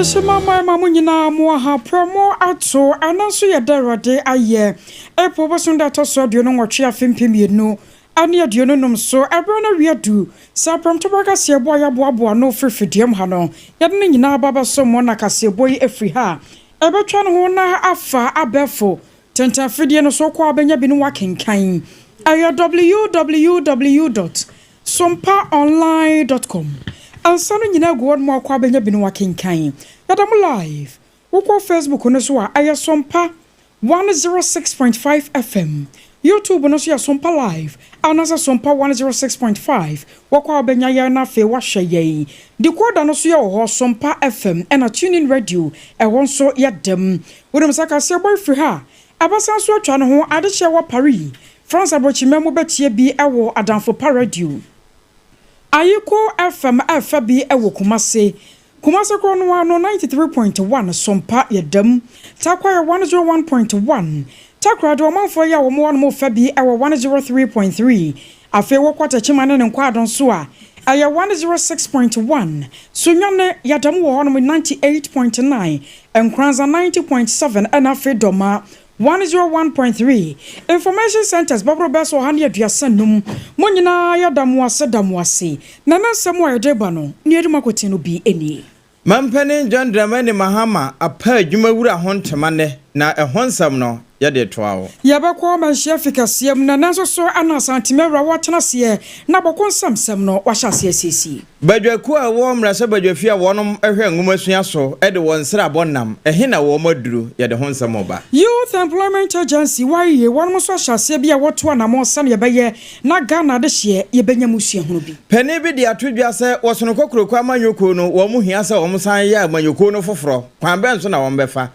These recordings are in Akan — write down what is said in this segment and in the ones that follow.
Adehyema man ma mo nyinaa mo aha prɛ mo ato ɛno nso yɛ da Awurade ayɛ. April bosom da ɛtɔ so 28 afe 2025 so ɛberɛ no awie adu sɛ aprɛmtoberɛ kaseɛbɔ a yɛaboaboa ano firi fiduam ha no yɛde ne nyinaa ba bɛsom mo na kaseɛbɔ yi afiri ha a ɛbɛtwa ne ho na afa abɛɛfo tenten afidie no so wokɔ a wobɛnya bi no woakenkan. Ɛyɛ www dot sompaonline dot com. Nsa no nyinaa gu hɔ nom a wokɔ a wobɛnya bi no woakenkan. Yɛda mo live. Wokɔ Facebook no so a ɛyɛ Sompa 106.5 FM. YouTube no nso yɛ Sompa Live anaasɛ Sompa 106.5. Wokɔ a wobɛnya yɛn na afei woahwɛ yɛn. Decoder no nso yɛwɔ hɔ, Sompa FM ɛna TuneIn Radio, ɛhɔ nso yɛda mu. Wonim sɛ kaseɛbɔ yi firi ha a, ɛbɛsan nso atwa ne ho adehyeɛ wɔ Paris, France aborɔkyima mu bɛtie bi wɔ Adamfo Pa Radio. Ayiko FM ɛfa bi wɔ Kumase. Kumase korɔ no ara no 93.1 Sompa yɛ dam. Tarkwa yɛ 101.1. Takoradi ɔmanfoɔ yi a wɔn wɔ nom fa bi wɔ 103.3. Afei wokɔ Techiman ne ne nkwaado nso a, ɛyɛ 106.1. Sunyani yɛ dam wɔ hɔnom 98.9. Nkoranza 90.7 ɛna afei Dɔma 101.3 Information Centres bɛboro bɛyɛ sɛ 135. Mo nyinaa yɛda mo ase da mo ase. Na na nsɛm a yɛde reba no, nea ɛdi mu akoten no bi nie. Mampanin John Dramani Mahama apa adwumawura ho ntoma nnɛ na ɛho nsɛm no yɛde retoa wo. Yɛbɛkɔ Manhyia fi kɛseɛ mu na nanso so ana Asanteme awura wɔatena aseɛ na bɔko nsɛmsɛm no wahyɛ aseɛ asiesie. Badwakuo a ɛwɔ mmarahyɛbadwafie a wɔnom hwɛ nwomasua so de wɔn nsrabɔ nam, ɛhe na wɔn aduru? Yɛde ho nsɛm reba. Youth Employment Agency, YEA, wɔnom nso ahyɛ aseɛ bi a wɔto anamɔn sɛdeɛ ɛbɛyɛ na Ghana adehyeɛ yɛbɛnya mu suahunu bi. Panin bi de ato dwa sɛ wɔsono Kokroko amanyɔkuo no, wɔn hia sɛ wɔn san yɛ amanyɔkuo no foforɔ, kwan bɛn so na wɔn bɛfa?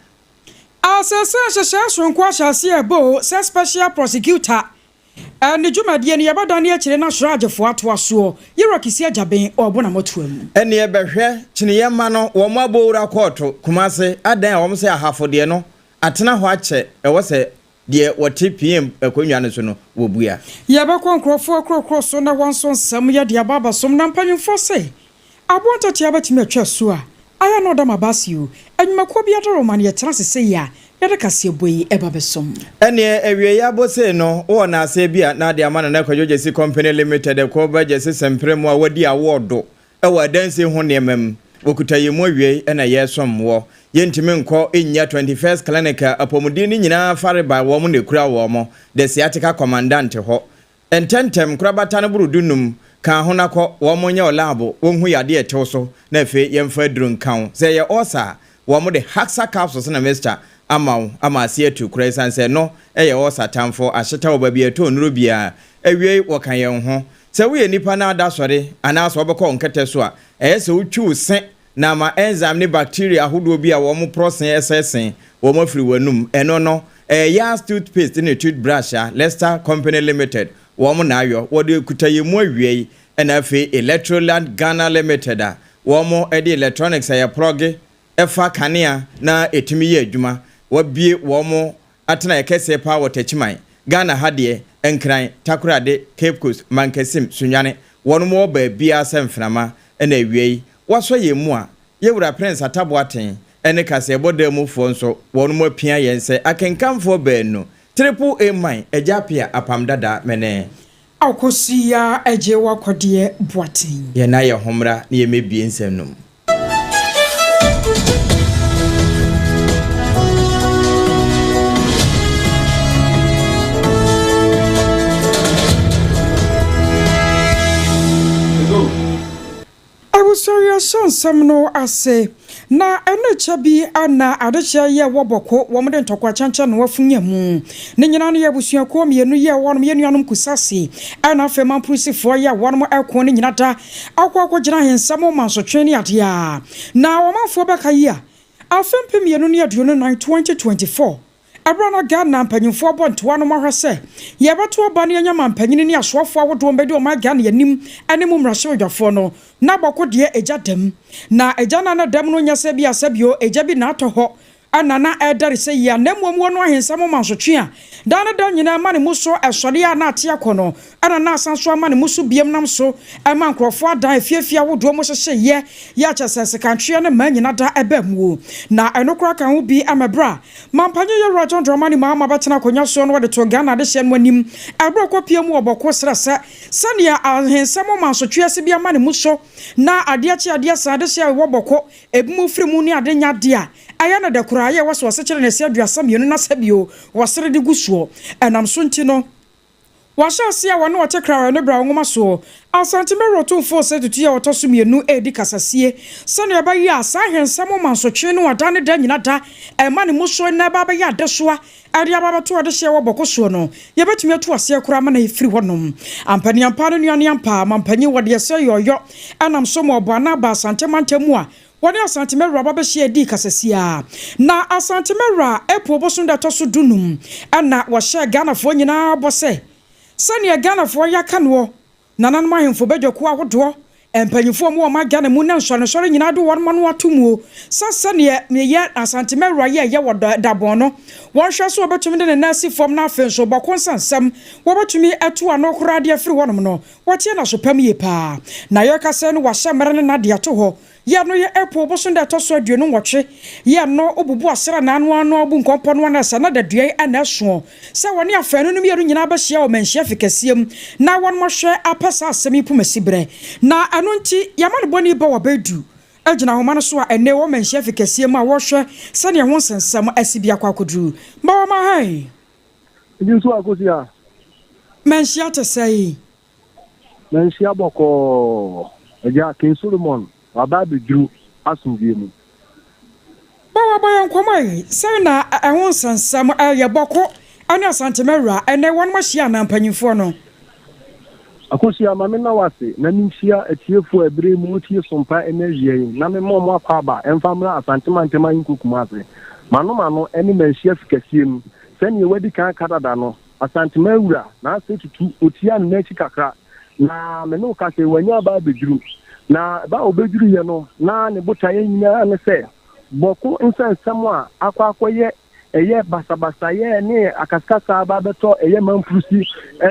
Asese nhyehyɛɛ soronko ahyɛ aseɛ ɛbɔ o sɛ Special Prosecutor ne dwumadie no yɛbɛdane akyire na Sraagyefoɔ atoa soɔ. Yɛwura Kissi Agyabeng ɔɔbo na motoa mu. Ɛneɛ bɛhwɛ kyeneɛ mma no wɔn abɔ wura kɔɔto Kumase adan a wɔn sɛ ahafo deɛ no atena hɔ akyɛ ɛwɔ sɛ deɛ wɔte PM akonnwa no so no wɔbua. Yɛbɛkɔ nkurɔfoɔ akurokuro so na wɔn nso nsɛm yɛ de aba abɛsom na mpanyinfoɔ se Aboa ntatea bɛtumi atwa asu a, ayɛ a na ɔda m'abaase o. Anwumakuo bi adaworoma na yɛtena ase sei a, yɛde kaseɛbɔ yi ba bɛsom. Ɛneɛ awieɛ abosee no wowɔ naaseɛ bi a na ade ama Nana Kwadwo Gyasi Company Limited ɛkɔ ba Gyasi Sɛmprɛ mu a wadi awɔɔdo wɔ adansie ho nneɛma mu. Wɔkuta yɛn mu awiei na yɛresom woɔ. Yɛntumi nkɔ nnya 21st Clinic a apɔmuden no nyinaa farebae wɔn na ɛkura wɔn, The Sciatica Commandant hɔ. Ntɛmntɛm, nkorabata no boro dunnum, ka ho na kɔ, wɔn nyɛ wo laabo, wɔnhu yadeɛ a ɛte wo so, na afei yɛmfa aduro nka wo. Sɛ ɛyɛ ulcer a, wɔn de Haxa capsules na mixture ama wo ama ase atu koraa esiane sɛ ɛno yɛ ulcer tamfo, ahyeta wɔ baabi a ɛtɔ nnuro biara. Awiei, wɔka yɛn ho. Sɛ woyɛ nipa na ada sɔre anaa sɛ wobɛkɔ wo nkɛtɛ so a, ɛyɛ sɛ wotwi wo se na ama enzyme ne bacteria ahodoɔ bi a wɔporɔ se sɛe se wɔn afiri w'anum. Ɛno no, ɛyɛ Yaz toothpaste ne toothbrush a Lester Company Limited wɔn na ayɔ. Wɔde kuta yɛn mu awiei. Ɛna afei Electroland Ghana Limited a wɔn de electronics a yɛplɔge fa kanea na ɛtumi yɛ adwuma. Wɔabue wɔn atenaeɛ kɛseɛ paa wɔ Techiman, Ghana ha deɛ, Nkran, Takorade, Cape Coast, Mankasim, Sunyani, wɔnom wɔ baabiara sɛ mframa na awia yi wɔasɔ yɛn mu a, Yɛwura Prince Atta Boateng ne kaseɛbɔ dan mu foɔ nso wɔnom apia yɛn sɛ akenkanfoɔ baanu, Triple A Man, Agya Appiah, Apam Dada, Mene. Akosua Adjei Wakɔdeɛ Boateng. Yɛn na yɛ ho mmra na yɛmmɛbue nsɛm no mu. Abusua yɛhyɛ nsɛm no ase na ɛno kyɛ bi na adehyeɛ yɛ wɔ bɔko wɔn de ntɔkwa kyɛnkyɛn no afunya mu ne nyinaa no yɛ abusuakuo mmienu yɛ wɔnom yɛ nuanom kusase ɛna afei mamprusifoɔ yɛ wɔnom ɛko ne nyina da akɔ akɔgyina ahensɛm mansotwe ne adeɛ a na ɔmanfoɔ bɛka yi a afe 2024, 2024 ɛberɛ a na Ghana mpanyinfoɔ bɔ ntoa no ahwɛ sɛ yɛbɛto aba na yɛanya mampanyini ne asoafoɔ ahodoɔ mbɛdi ɔman Ghana anim ne mu mmarahyɛbadwafoɔ no na bɔko deɛ egya dam na egya no a na dam no nyɛ sɛ bi a sɛbio egya bi na atɔ hɔ. na na ɛredɛre sɛ yia, na mmom wɔ no ahensɛm mansotwe a daa ne da nyinaa ma ne mu so ɛsɔre a na ate akɔ no, ɛna na asan so ama ne mu so biam nam so ɛma nkurɔfoɔ adan afiefie ahodoɔ mu hyehyɛ yɛ akyɛ sɛ sekantweɛ ne mmaa nyina da ɛbaa muo. Na ɛno koraa ka ho bi ama berɛ a mampanyin Yɛwura John Dramani Mahama bɛtena akonnwa soɔ no, wɔde to Ghana adehyeɛ no anim ɛberɛ kɔpie mu wɔ Bɔko serɛ sɛ sɛnea ahensɛm mansotwe ase bi ama ne mu so na adeɛ kye adeɛ sa adehyeɛ a ɛwɔ Bɔko ebi mu firi mu ne ade nya adeɛ a ɛyɛ no dɛ koraa yɛ wɔ so ɔsekyerɛ ne ɛsɛ 32 na sɛbio wɔsere de gu soɔ. Ɛnam so nti no, wɔahyɛ ase a wɔne ɔte kra no bra nwoma soɔ Asante mɛwerɛ Ɔtomfoɔ sɛ tutu a wɔtɔ so mmienu edi kasasie sɛnea ɛbɛyɛ a saa ahensɛm mansotwe no ada ne da nyina da ɛma ne mu so na ɛba bɛyɛ adesoa ɛde aba bɛto adehyeɛ wɔ Bɔko soɔ no, yɛbɛtumi atu aseɛ koraa ma na ɛfiri hɔnom. Ampaniampa no nuaneampa mampanyin wɔde ɛsɛ yɔyɔ ɛnam so ma ɔbɔ ana aba Asante mantam mu a wɔne Asante mɛwura ba bɛhyia di kasasia. Na Asante mɛwura April bosom da ɛtɔ so 15 ɛna wɔhyɛ Ghanafoɔ nyinaa bɔ sɛ sɛnea Ghanafoɔ yɛaka noɔ, nananom ahemfo bɛdwakuo ahodoɔ, mpanyinfoɔ mu wɔ Ghana mu ne nsɔresɔre nyinaa de wɔn ano ato mu sɛ sɛneɛ meyɛ Asante mɛwura yɛ ɛyɛ wɔ Dabɔn no, wɔnhwɛ so wɔbɛtumi de ne nan asi fam na afei nso Bɔko nsɛnsɛm wɔbɛtumi atu ano koraa de afiri hɔnom no, wɔtie na so pam yie paa. Na yɛka sɛ no wahyɛ mmerɛ ne nade ato hɔ yɛ no yɛ April bosom da ɛtɔ so 28 yɛ no obubu asra na ano ano abu nkɔmpɔ no ana sɛ na dadua yi ɛna ɛsoɔ sɛ wɔne afɛn no mmienu nyinaa bɛhyia wɔ Manhyia fi kɛseɛ mu na wɔn ahwɛ apɛ saa asɛm yi poma si berɛ. Na ɛno nti yɛma no bɔne ba wɔ bɛdu agyina ahoma no so a ɛnɛ wɔ Manhyia fi kɛseɛ mu a wɔhwɛ sɛdeɛ ho nsɛnsɛm asi bi akɔ akɔduru ma wɔma hɛn. Ebi nso akosi a. Manhyia te sɛ yi. Manhyia bɔkɔɔ. Agya King Solomon waba abɛduru asomdwie mu. Bɔwɔ bɔ yɛn nkɔmɔ yi sɛn na ɛho nsɛnsɛm ɛyɛ Bɔko ɛne Asantemawura ɛnɛ wɔn ahyia anaa mpanyinfoɔ no? Akosia, ma me na wase na menhyia atiefoɔ a ɛberɛ mu wotie Sompa ɛnɛ awia yi na mema ɔmo akɔ aba ɛmfa mmra Asante mantam ahenkuro Kumase. Mano mano ɛne Manhyia fi kɛseɛ mu. Sɛnea wadi kan aka dada no, Asantemawura na asɛ tutu otia ne n'akyi kakra na me ne wo ka sɛ wanya aba abɛduru. Na ba a ɔbɛduruyɛ no, na ne botaeɛ nyinaa ne sɛ Bɔko nsɛnsɛm a akɔ akɔyɛ ɛyɛ basabasayɛ ne akasakasa aba abɛtɔ ɛyɛ Mampurusi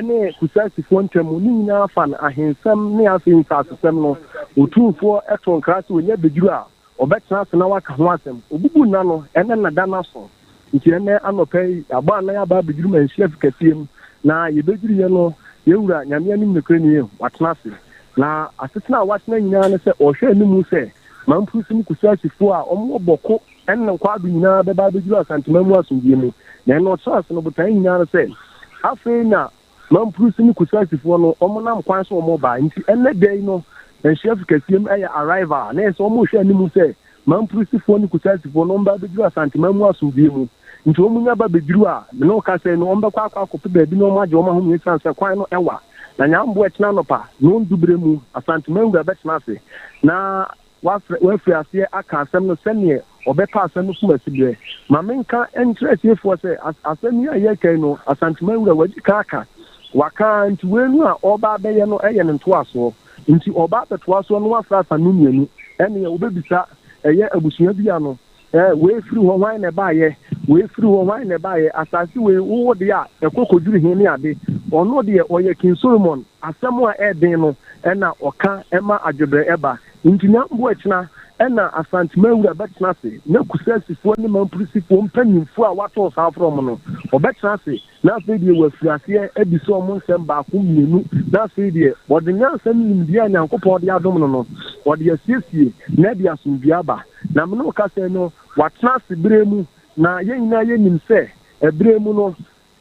ne Kusasifoɔ ntam ne nyinaa fa no ahensɛm ne afei nsasesɛm no, Otumfoɔ to nkra sɛ ɔnya bɛduru a ɔbɛtena ase na waka ho asɛm. Obubu nna no, ɛnɛ nna no aso. Nti ɛnɛ anɔpa yi, yɛabɔ anan aba abɛduru Manhyia fi kɛseɛ mu. Na yɛbɛduruyɛ no, yɛwura Nyame anim nokorɛ nie, watena ase. Na asetena a watena nyinaa ne sɛ ɔhwɛ anim sɛ Mampurusi ne Kusasifoɔ a wɔwɔ Bɔko ne Nkwado nyinaa bɛba abɛduru Asanteman mu asomdwoeɛ mu. Na ɛno ɔtena ase no, botaeɛ nyinaa ne sɛ afei na Mampurusi ne Kusasifoɔ no wɔnam kwan so wɔn ba. Nti ɛnɛ da yi no, Manhyia fi kɛseɛ mu ɛyɛ arrival. Na ɛyɛ sɛ wɔrehwɛ anim sɛ Mampurusifoɔ ne Kusasifoɔ no wɔn ba abɛduru Asanteman mu asomdwoeɛ mu. Nti wɔn nya ba bɛduru a, me ne wo kasa yi no, wɔn bɛkɔ akɔ akɔpɛ baabi na wɔn agye wɔn ahome esiane sɛ kwan no ɛwa. Na Nyamboa ɛkyena anɔpa, nnɔndu berɛ mu, Asanteman wura bɛtena ase na wafrɛ wafiri aseɛ aka asɛm no sɛneɛ ɔbɛpa asɛm no fom asiberɛ. Ma menka nkyerɛ atiefoɔ sɛ asɛm yi a yɛreka yi no, Asanteman wura wadi kan aka. Waka ara nti wei no a ɔreba abɛyɛ no yɛ ne ntoasoɔ. Nti ɔreba abɛtoa soɔ na wafrɛ afanu mmienu ɛneɛ wobɛbisa ɛyɛ abusua bi ano. Wei firi hɔ hwan na ɛbaayɛ? Wei firi hɔ hwan na ɛbaayɛ? Asase wei wowo deɛ a ɛkɔ kɔduru he ne ade. Ɔno deɛ ɔyɛ King Solomon asɛm a ɛɛden no ɛna ɔka ɛma adwebrɛ ɛba. Nti Nyamboa ɛkyena ɛna Asanteman wura bɛtena ase na Kusasifoɔ ne Mampurisifoɔ mpanyinfoɔ a wato nsa afrɛ wɔn no ɔbɛtena ase na afei deɛ wafiri aseɛ abisa wɔn nsɛm baako mmienu na afei deɛ ɔde nyansa ne nimdeɛ a Nyankopɔn de adom no no ɔde asiesie na ɛde asomdwoeɛ aba. Na me ne wo kasa yi no watena ase berɛ mu na yɛn nyinaa yɛnim sɛ ɛberɛ mu no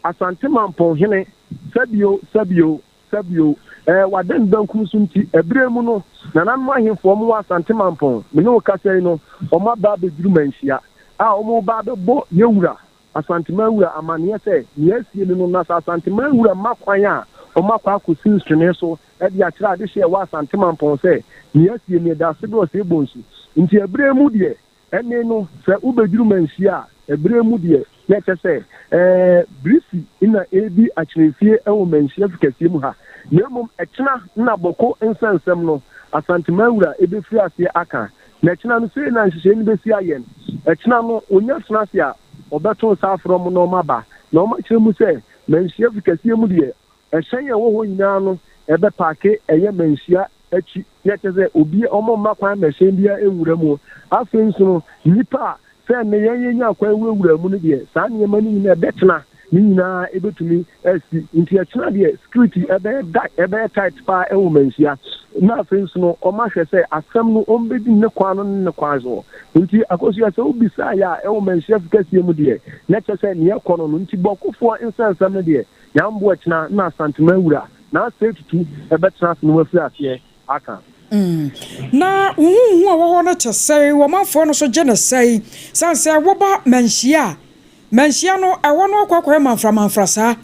Asante Mampɔnhene sɛbio sɛbio sɛbio ɛɛ wada ne benkum so nti ɛberɛ mu no nananom ahemfo wɔn wɔ Asante Mampɔn me ne wo kasa yi no wɔn aba abɛduru Manhyia a wɔn reba abɛbɔ yɛwura Asanteman wura amanneɛ sɛ nea asie no no na sɛ Asanteman wura ma kwan a wɔn akɔ akɔsi nsrenee so de akyerɛ adehye a ɛwɔ Asante Mampɔn sɛ nea asie no yɛda ase berɛ ɔsɛe bonsu nti ɛberɛ mu deɛ ɛne no sɛ wobɛduru Manhyia a ɛberɛ mu deɛ na ɛkyɛ sɛ ɛɛ birisi na ɛredi akyerɛnfie wɔ Manhyia fi kɛseɛ mu ha na mmom ɛkyena na Bɔko nsɛnsɛm no Asanteman wura ɛbɛfiri aseɛ aka. Na ɛkyena no, sei na nhyehyɛe no bɛsi ayɛ no. Ɛkyena no, ɔnya tena ase a, ɔbɛto nsa afrɛ wɔn na wɔaba, na wɔakyerɛ mu sɛ, Manhyia fi kɛseɛ mu deɛ, ɛhyɛn a ɛwɔ hɔ nyinaa no, ɛbɛpaake ɛyɛ manhyia akyi, na ɛkyerɛ sɛ obi, wɔmma kwan ma ɛhyɛn biara nwura mu. Afei nso no, nnipa a sɛ nnɛ yɛn yɛnya kwan wurawura mu no deɛ, saa nneɛma no nyinaa ɛbɛtena, ne nyinaa ɛbɛtumi asi. Nti ɛkyena deɛ, security ɛbɛyɛ da, ɛbɛyɛ tight paa ɛwɔ manhyia. Na afei nso no, wɔahwɛ sɛ asɛm no wɔbɛdi ne kwan no ne ne kwan so. Nti Akosua, sɛ wobisaa yɛ a, ɛwɔ manhyia kɛseɛ mu deɛ, na kyerɛ sɛ neɛ ɛkɔ no no. Nti Bɔkofoɔ nsɛnsɛm no deɛ, Nyamboa kyena na Asantema wura na asɛe tutu bɛtena ase na wafiri aseɛ aka. Na wo huhu a ɛwɔ hɔ no te sɛn? Wɔ manfoɔ no so gye no sɛn? Sane sɛ woba Manhyia a, Manhyia no, ɛhɔ no akɔ akɔyɛ manfra manfra saa.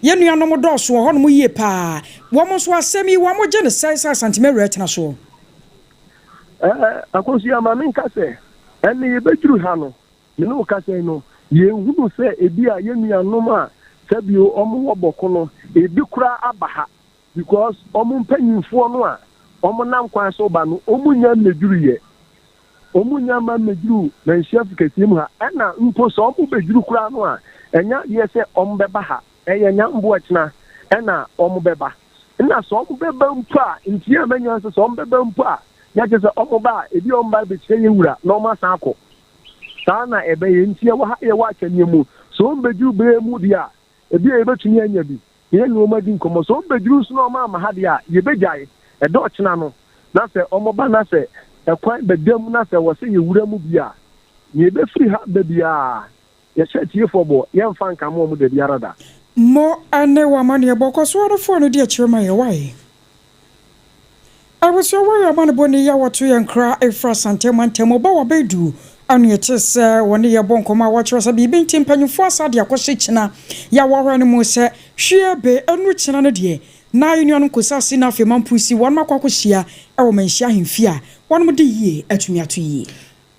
Yɛn nuanom dɔɔso wɔ hɔnom yie paa. Wɔn nso asɛm yi, wɔn gye no sɛn sɛ Asantema wura tena soɔ? Ɛɛ, Akosua, ma menka sɛ, ɛnne yɛbɛduru ha no, Me ne wo kasa yi no, yɛnhunu sɛ ebia yɛn nuanom a sɛbio wɔn wɔ Bɔko no, ebi koraa aba ha because wɔn mpanyinfoɔ no a wɔn nam kwan so ba no, wɔn nnya mmɛduruiɛ. Wɔn nnya mma mmɛduru Manhyia Fikɛseɛ mu ha. Ɛna mpo sɛ wɔn bɛduru koraa no a, ɛnyɛ adeɛ sɛ wɔn bɛba ha. Ɛyɛ Nyamboa kyena ɛna wɔn bɛba. Ɛna sɛ wɔn bɛba mpo a, nti a manya nso sɛ wɔn bɛba mpo a, na kyerɛ sɛ wɔn ba a, ebi wɔn ba bɛkyerɛ yɛn wura na wɔn asan akɔ. Saa na ɛbɛyɛ. Enti yɛwɔ ha, yɛwɔ atwɛneɛ mu. Sɛ wɔbɛduru berɛ mu deɛ a, ebia yɛbɛtumi anya bi, na yɛne wɔn adi nkɔmmɔ. Sɛ wɔbɛduru nso na wɔamma ha deɛ a, yɛbɛgyae. Ɛda ɔkyena no, na sɛ wɔba na sɛ ɛkwan bɛda mu na sɛ ɛwɔ sɛ yɛwura mu bi a, nea ɛbɛfiri ha ba biara, yɛhyɛ atiefoɔ bɔ, yɛremfa nkame wɔn da biara da. Mo ne w'amanneɛbɔ kɔ so ara foa no di akyire ma yɛ wae. Abusua wɔ yɛ amanebɔ ni yɛ wɔto yɛn nkra ɛfiri Asante mantam mu ba wɔ abɛdu ano yɛte sɛ wɔne yɛ bɔ nkɔmmɔ a wɔkyerɛ sɛ biribi nti mpanyinfoɔ asa de akɔhyɛ kyina yɛ wɔhwɛ no mu sɛ hwie be ɛnu kyina no deɛ na yɛ nuanom kɔsi na afei mampurusi wɔn akɔ akɔhyia ɛwɔ Manhyia ahemfie a wɔnom de yie atumi ato yie.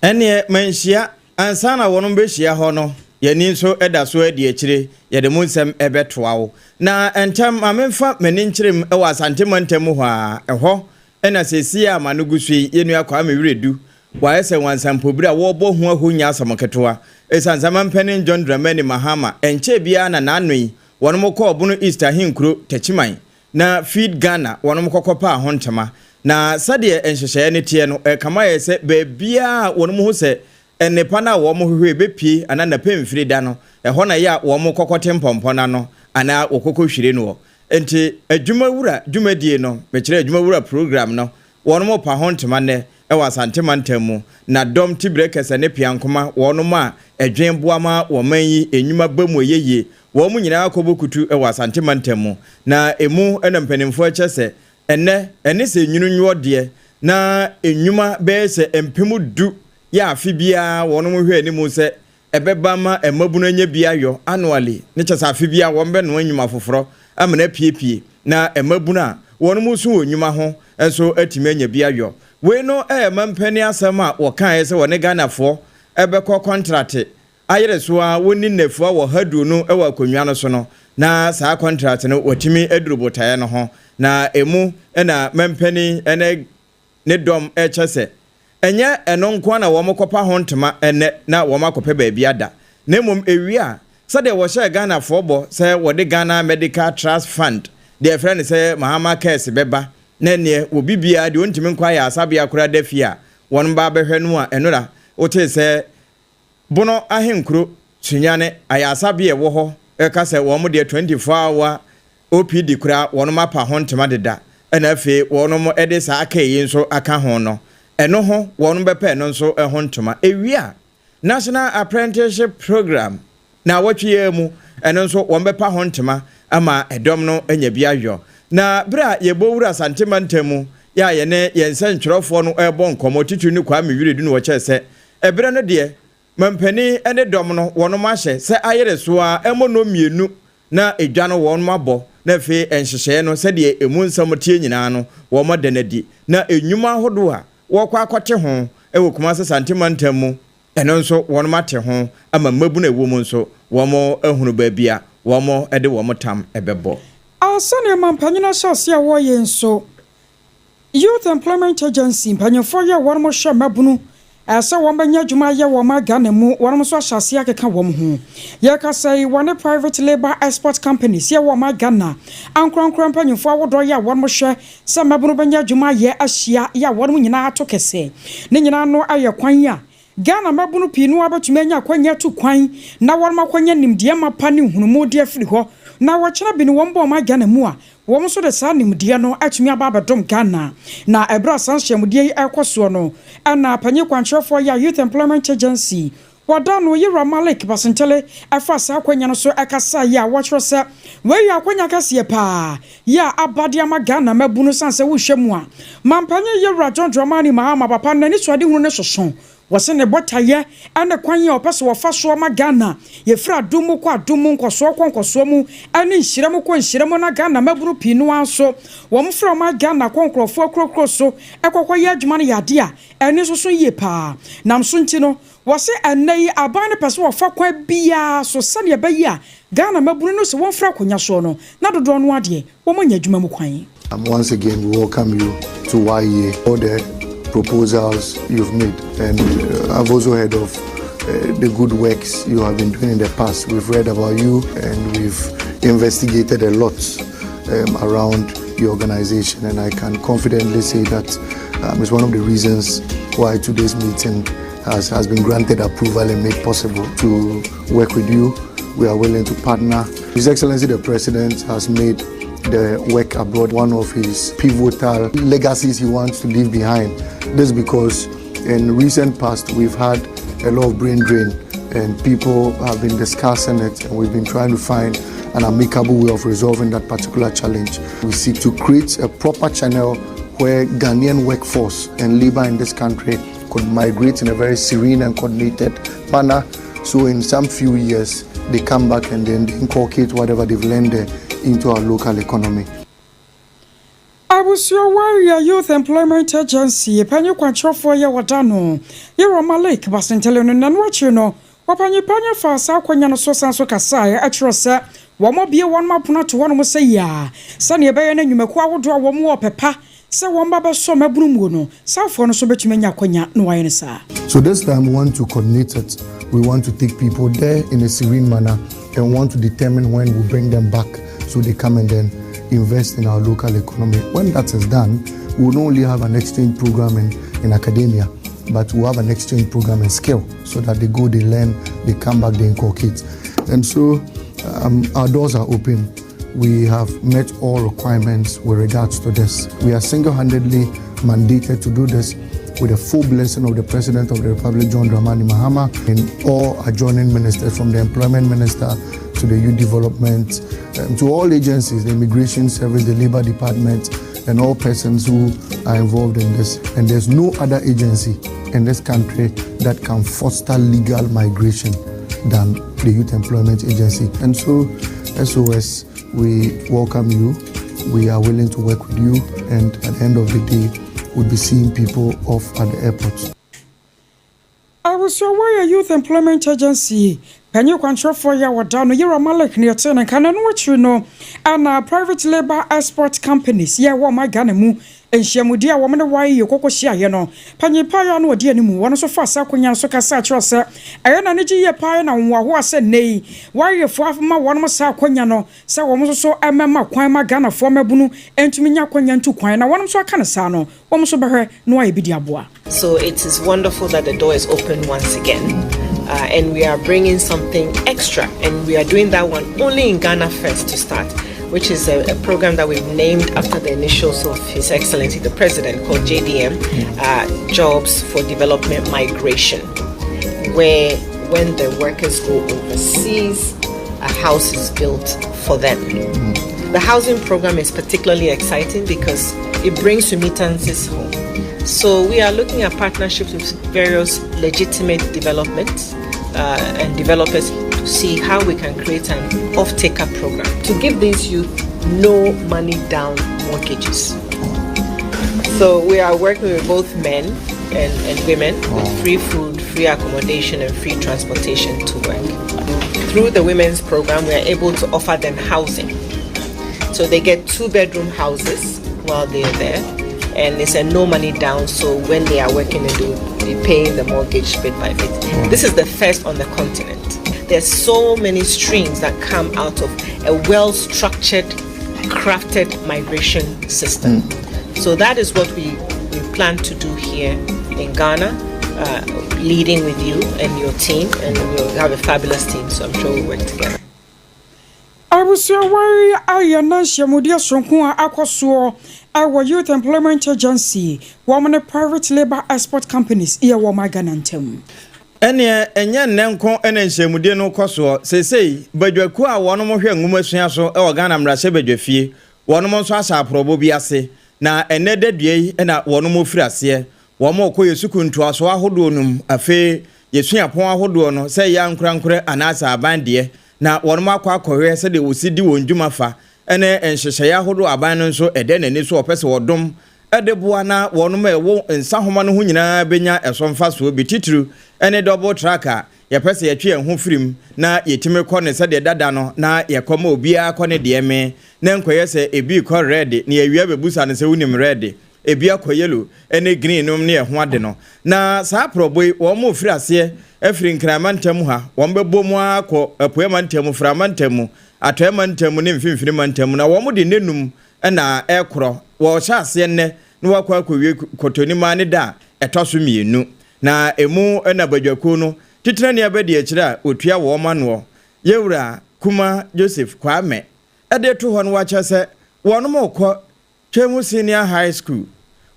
Ɛneɛ Manhyia ansa na wɔnom bɛhyia hɔ no, yɛni nso da so adi akyire, yɛde mu nsɛm ɛbɛtoa wo. Na ntɛm ma memfa m'ani nkyerɛ mu wɔ Asante mantam mu hɔ a, ɛhɔ ɛna seesei a ma no gu so yi, yɛn nua Kwame Wiredu, wayɛ sɛ nwansampobiri a wɔrebɔ ho ahonya asɛm ketewa. Ɛsiane sɛ mampanin John Dramani Mahama, ɛnkyɛɛ biara na n'ano yi, wɔnom kɔɔ Bono East ahenkuro Techiman na Feed Ghana wɔnom kɔkɔ paa ho ntoma. Na sɛdeɛ nhyehyɛeɛ no teɛ no, ɛkama yɛ sɛ baabiara a wɔnom ho sɛ nnepa no a wɔn hwehwɛ bɛpie anaa napɛ mfiri da no, ɛhɔ na yɛ a wɔn kɔkɔte mpɔmpɔ no ano anaa wɔkɔkɔ hwire noɔ. Nti adwumawura dwumadie no, mekyerɛ adwumawura program no, wɔnom pa ho ntoma nnɛ ɛwɔ Asante mantam mu. Na dɔm tibire kɛsɛ ne piankoma wɔnom a ɛdwen boa ma wɔman yi nnwuma ba mu ɛyɛ yie, wɔn nyinaa kɔbɔ kutu ɛwɔ Asante mantam mu. Na emu ɛna mpanimfoɔ ɛkyɛ sɛ ɛnnɛ ɛne sɛ nwunu nwoɔ deɛ na nnwuma bɛyɛ sɛ 10,000 yɛ afe biara wɔnom hwɛ anim sɛ ɛbɛba ma mmabunu anya bi ayɔ annually, ne kyɛ sɛ afe biara wɔn bɛnoa nnwuma foforɔ ama no apiepie na mmabunu a wɔnom so wɔ nnwuma ho nso atumi anya bi ayɔ. Wei no ɛyɛ mampanin asɛm a wɔkaeɛ sɛ wɔne Ghanafoɔ ɛbɛkɔ kɔntrate ayere so a wɔnni nnafua wɔ ha du no wɔ akonnwa no so no, na saa kɔntrate no wɔtumi aduru botaeɛ no ho. Na emu na mampanin ne ne dɔm ɛkyɛ sɛ ɛnyɛ ɛno nko na wɔn kɔpa ho ntoma ɛnɛ na wɔn akɔpɛ baabi ada, na mmom ewie a, sɛdeɛ wɔhyɛ Ghanafoɔ bɔ sɛ wɔde Ghana Medical Trust Fund deɛ ɛfrɛ no sɛ Mahama Cares bɛba, na neɛ obi biara deɛ ɔntumi nkɔ ayɛ asabea koraa da fie a wɔn ba abɛhwɛ no a, ɛnora wotee sɛ Bono ahenkuro Sunyane ayasabea ɛwɔ hɔ ɛka sɛ wɔn deɛ 24 hour OPD koraa wɔn apa ho ntoma deda, ɛna afei wɔn de saa aka yi nso aka ho no, ɛno ho wɔn bɛpɛ ɛno nso ho ntoma. Ewie a, National Apprenticeship Program na awɔtwe yi mu, ɛno nso wɔn bɛpa ho ntoma ama ɛdɔm no anya bi ayɔ. Na bere a yɛbɔ wura Asante mantam mu yɛ a yɛne yɛn nsɛntwerɛfoɔ no ɛrebɔ nkɔmmɔ, titiri ne Kwame Wiredu no, wɔkyerɛ sɛ ɛberɛ no deɛ mampanin ne dɔm no wɔnom ahyɛ sɛ ayere so a ɛmmɔ no mmienu na edwa no wɔn abɔ, na afei nhyehyɛeɛ no sɛdeɛ emu nsɛm teɛ nyinaa no wɔn ada no adi. Na nnwuma ahodoɔ a wɔkɔ akɔte ho wɔ Kumase Asante mantam mu, ɛno nso wɔn ate ho ama mmabunu a ɛwɔ mu nso wɔn ahunu baabi a wɔn de wɔn tam bɛbɔ. Sɛnea mampanyin ahyɛ ase a wɔreyɛ nso, Youth Employment Agency mpanyinfoɔ yɛ wɔn hwɛ mmabunu. Sɛ wɔn bɛnya adwuma ayɛ wɔ ɔman Ghana mu, wɔnom nso ahyɛ aseɛ akeka wɔn ho. Yɛrekasa yi, wɔne Private Labour Export Companies yɛ wɔ ɔman Ghana ankorankora mpanyinfoɔ ahodoɔ yɛ a wɔnom hwɛ sɛ mmabunu bɛnya adwuma ayɛ ahyia yɛ a wɔnom nyinaa ato kɛse. Ne nyinaa no yɛ kwan a Ghana mmabunu pii no ara bɛtumi anya akwanya atu kwan na wɔnom akɔnya nimdeɛ mapa ne nhunumu de afiri hɔ na wɔkyena bi no wɔn ba ɔman Ghana mu a Wɔn nso de saa nimdeɛ no atumi aba abɛdom Ghana. Na ɛberɛ a saa nhyiamudeɛ yi rekɔ soɔ no, ɛna panyin kwankyerɛfoɔ yɛ Youth Employment Agency, wɔda no Yewura Malik Basintale faa saa akwanya no so kasaeɛ a wɔkyerɛ sɛ wei yɛ akwanya kɛseɛ paa yɛ a aba de ama Ghana mmabunu sane sɛ wohwɛ mu a Mampanyin Yewura John Dramani Mahama papa no n'anisoadehunu no soso. Wɔse ne botaeɛ ne kwan a ɔpɛ sɛ ɔfa soɔ ma Ghana yɛfiri adom mu kɔ adom mu, nkɔsoɔ kɔ nkɔsoɔ mu ne nhyira mu kɔ nhyira mu na Ghana mmabunu pii no ara nso wɔn frɛ ɔman Ghana kɔ nkorɔfoɔ akurokuro so kɔkɔ yɛ adwuma no yɛ adeɛ a ɛne nso so yie paa. Nam so nti no wɔse ɛnnɛ yi aban no pɛ sɛ wɔfa kwan biara so sɛdeɛ ɛbɛyɛ a Ghana mmabunu no sɛ wɔmfiri akonya soɔ no na dodoɔ no ara deɛ wɔn anya adwuma mu kwan. Once again, we welcome you to YEA, all the proposals you've made. And I've also heard of the good works you have been doing in the past. We've read about you and we've investigated a lot around your organization. And I can confidently say that it's one of the reasons why today's meeting has been granted approval and made possible to work with you. We are willing to partner. His Excellency the President has made the work abroad one of his pivotal legacies he wants to leave behind. This because in recent past we've had a lot of brain drain and people have been discussing it and we've been trying to find an amicable way of resolving that particular challenge. We seek to create a proper channel where Ghanaian workforce and labor in this country could migrate in a very serene and coordinated manner. So in some few years, they come back and then they inculcate whatever they've learned there into our local economy. Abusua Warrior Youth Employment Agency panyin kwankyerɛfoɔ yɛ wɔda no Yewura Malik Basintale no nanu akyiri no wɔpanyin panyin fa saa akwanya no so san so kasaeɛ ɛkyerɛ sɛ wɔn abue wɔn apono ato hɔnom sɛ yia sɛnea ɛbɛyɛ no nnwumakuo ahodoɔ a wɔn wɔ pɛpa sɛ wɔn ba bɛsɔ mmabunu mu no saafoɔ no nso bɛtumi anya akwanya na wɔayɛ no saa. So this time we want to coordinate it. We want to take people there in a serene manner and want to determine when we bring them back so they come and then invest in our local economy. When that is done, we will not only have an exchange program in academia, but we'll have an exchange program in skill so that they go, they learn, they come back, they inculcate. And so our doors are open. We have met all requirements with regards to this. We are single-handedly mandated to do this with the full blessing of the President of the Republic, John Dramani Mahama, and all adjoining ministers, from the Employment Minister to the Youth Development, to all agencies, the Immigration Service, the Labor Department, and all persons who are involved in this. And there's no other agency in this country that can foster legal migration than the Youth Employment Agency. And so, SOS, we welcome you. We are willing to work with you. And at the end of the day, we'll be seeing people off at the airport. Abusua Warrior Youth Employment Agency panyin kwankyerɛfoɔ yɛ wɔda no Yewura Malik ne ɛte ne nka na no akyiri no ɛna Private Labour Export Companies yɛ wɔ ɔman Ghana mu nhyiamudi a wɔn ne wɔayɛ kɔkɔ hyiaeɛ no panyin paa yɛ no ɔdi anim wɔn nso fa saa akonnwa so kasa akyerɛ sɛ ɛyɛ na ne gye yie paa na wɔn ahoa sɛ nne yi wɔayɛfoɔ ama wɔn saa akonnwa no sɛ wɔn nso so ɛmɛma kwan ma Ghanafoɔ mmabunu ntumi nya akonnwa ntu kwan na wɔn nso aka ne saa no wɔn nso bɛhwɛ na wɔayɛ bi di aboa. So it is wonderful that the door is open once again. And we are bringing something extra, and we are doing that one only in Ghana first to start, which is a program that we've named after the initials of His Excellency the President, called JDM, Jobs for Development Migration, where when the workers go overseas, a house is built for them. The housing program is particularly exciting because it brings remittances home. So we are looking at partnerships with various legitimate developments and developers to see how we can create an off-taker program to give these youth no money down mortgages. So we are working with both men and women with free food, free accommodation, and free transportation to work. Through the women's program, we are able to offer them housing. So they get 2-bedroom houses while they're there, and it's a no money down. So when they are working, they do be paying the mortgage bit by bit. This is the first on the continent. There's so many streams that come out of a well structured, crafted migration system. So that is what we plan to do here in Ghana, leading with you and your team, and we'll have a fabulous team, so I'm sure we'll work together. Abusuawa yi ayɛ na nhyiamudeɛ sonko a akɔ soɔ ɛwɔ Youth Employment Agency wɔn ne private labour export companies yɛ wɔn Ghana ntam. Ɛneɛ ɛnyɛ nnɛ nko ɛna nhyiamudie no kɔ soɔ. Seesei badwakuo a wɔnom hwɛ nwoma so ɛwɔ Ghana mmarahyɛ badwafie, wɔnom nso ahyɛ aporɔbɔ bi ase, na ɛnɛ dadua yi ɛna wɔnom firi aseɛ wɔn kɔ yɛ sukuu ntoasoɔ ahodoɔ no mu, afei yɛsuapɔn ahodoɔ no, sɛ ɛyɛ ankorankorɛ anaasɛ aban deɛ, na wɔnom akɔ akɔhwɛ sɛdeɛ wɔsi di wɔn dwuma fa, ɛne nhyehyɛeɛ ahodoɔ aban no nso ɛdɛ n'ani so ɔpɛ sɛ wɔdom ɛde boa na wɔnom a ɛwɔ nsahoma no ho nyinaa bɛnya ɛso mfasoɔ bi, titiriw ɛne double track a yɛpɛ sɛ yɛtwe yɛn ho firim na yɛtumi kɔ ne sɛdeɛ dada no, na yɛkɔ ma obiara kɔ ne deɛ me na nkɔyɛ sɛ ebi kɔ red na yɛwia bɛbusa no sɛ wonim red, ebi akɔ yellow ɛne green nom ne ɛho ade no. Na saa aprɔbɔ yi, wɔn mo firi aseɛ afiri Nkrama ntam ha, wɔn bɛbɔ mu akɔ Apuema ntam, Frama ntam, Atɔɛma ntam ne Mfimfini ma ntam, na wɔn de nenum ɛna ɛkorɔ. Wɔhyɛ aseɛ nnɛ na wakɔ akɔwie Kɔtɔnima ne da a ɛtɔ so 2, na emu ɛna badwakuo no titire abɛdi akyire a otua wɔn anoɔ, yɛwura Kuma Joseph Kwame, ɛde to hɔ no, wakyɛ sɛ wɔn mo kɔ Twemu Senior High School,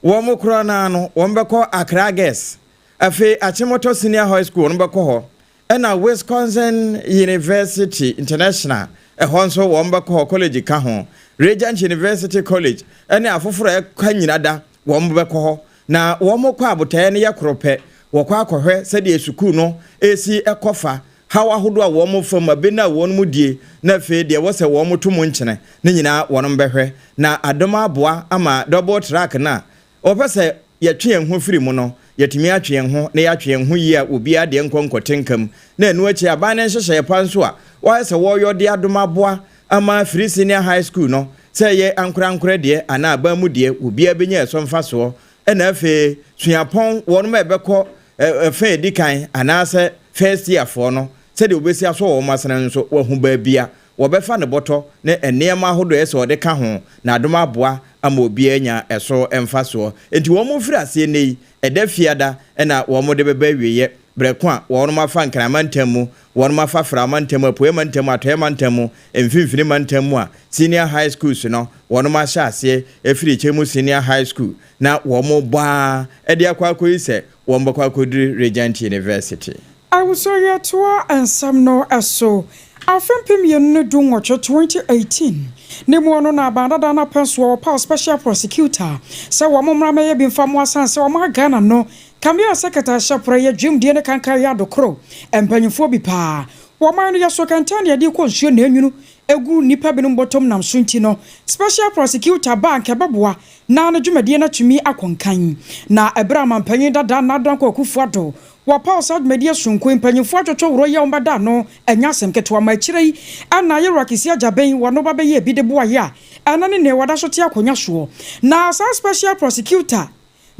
wɔn mo korɔ naa no wɔn bɛkɔ Accra Girls, afei Achimota Senior High School wɔn bɛkɔ hɔ, ɛna Wisconsin University International ɛhɔ nso wɔn bɛkɔ hɔ, college ka ho, Regent University College ɛne afoforɔ a ɛka nyina da wɔn bɛkɔ hɔ. Na wɔn kɔ abotaeɛ no yɛ koro pɛ, wɔkɔ akɔhwɛ sɛdeɛ sukuu no esi ɛkɔ fa, haw ahodoɔ a wɔn fam abe na wɔn mu die, na afei deɛ wɔsɛ wɔn to mu nkyene ne nyinaa wɔn bɛhwɛ, na adom aboa ama double track na wɔpɛ sɛ yɛtwe yɛn ho firi mu no, yɛtumi atwe yɛn ho na yɛatwe yɛn ho yie a obiara deɛ nkɔ nkɔte nkam. Na ɛno akyi, aban ne nhyehyɛeɛ pa nso a wɔayɛ sɛ wɔreyɔ de adom aboa ama free senior high school no, sɛ ɛyɛ ankorankorɛ deɛ anaa aban mu deɛ, obiara bɛnya ɛsɔ mfasoɔ. Ɛna afei suapɔn, wɔn a ɛbɛkɔ ɛfɛ edi kan anaasɛ first year foɔ no, sɛdeɛ wɔbɛsi asɔ wɔn asene nso, wɔahu baabi a wɔbɛfa ne bɔtɔ ne nneɛma ahodoɔ ɛsɛ wɔde ka ho, na adom aboa ama obiara nya ɛso mfasoɔ. Nti wɔn mo firi aseɛ nne yi, ɛda Fiada ɛna wɔn de bɛba awieɛ, berɛko a wɔn afa Nkrama ntam mu, wɔn afa Frama ntam, Apuema ntam, Atɔɛma ntam mu, Mfimfini ma ntam mu a senior high schools no wɔn ahyɛ aseɛ efiri Kyɛmu Senior High School na wɔn bɔ a ɛde akɔ akɔyi sɛ wɔn bɛkɔ akɔduru Regent University. Awusɔyɛtoa nsɛm no ɛso, afe 2018, 2018 ne mu ɔno na aban dada no apɛ so wɔpaw special prosecutor sɛ wɔn mmra mɛyɛ bi mfa mo asan sɛ wɔn Ghana no kamea sɛ kɛtɛahyɛ porɔ yɛ dwumdie ne kankan yɛ adokoro mpanyinfoɔ bi paa wɔn no yɛ so kɛntɛn deɛ de kɔ nsuo na enwunu egu nipa binom bɔtɔm nam so. Nti no special prosecutor ba nka ɛbɛboa na ne dwumadie no atumi akɔnkan. Na ɛberɛ a mampanyin dada Nana Akufo Addo wɔpaw saa dwumadie sonko, mpanyinfoɔ atwotwo worɔ yɛ wɔn bɛda no ɛnyɛ asɛm ketewa ma akyire yi ɛna yɛwura Kissi Agyebeng wɔn ba bɛyɛ bi de boa yɛ a ɛno ne nea wɔda so te akonnwa soɔ. Na saa special prosecutor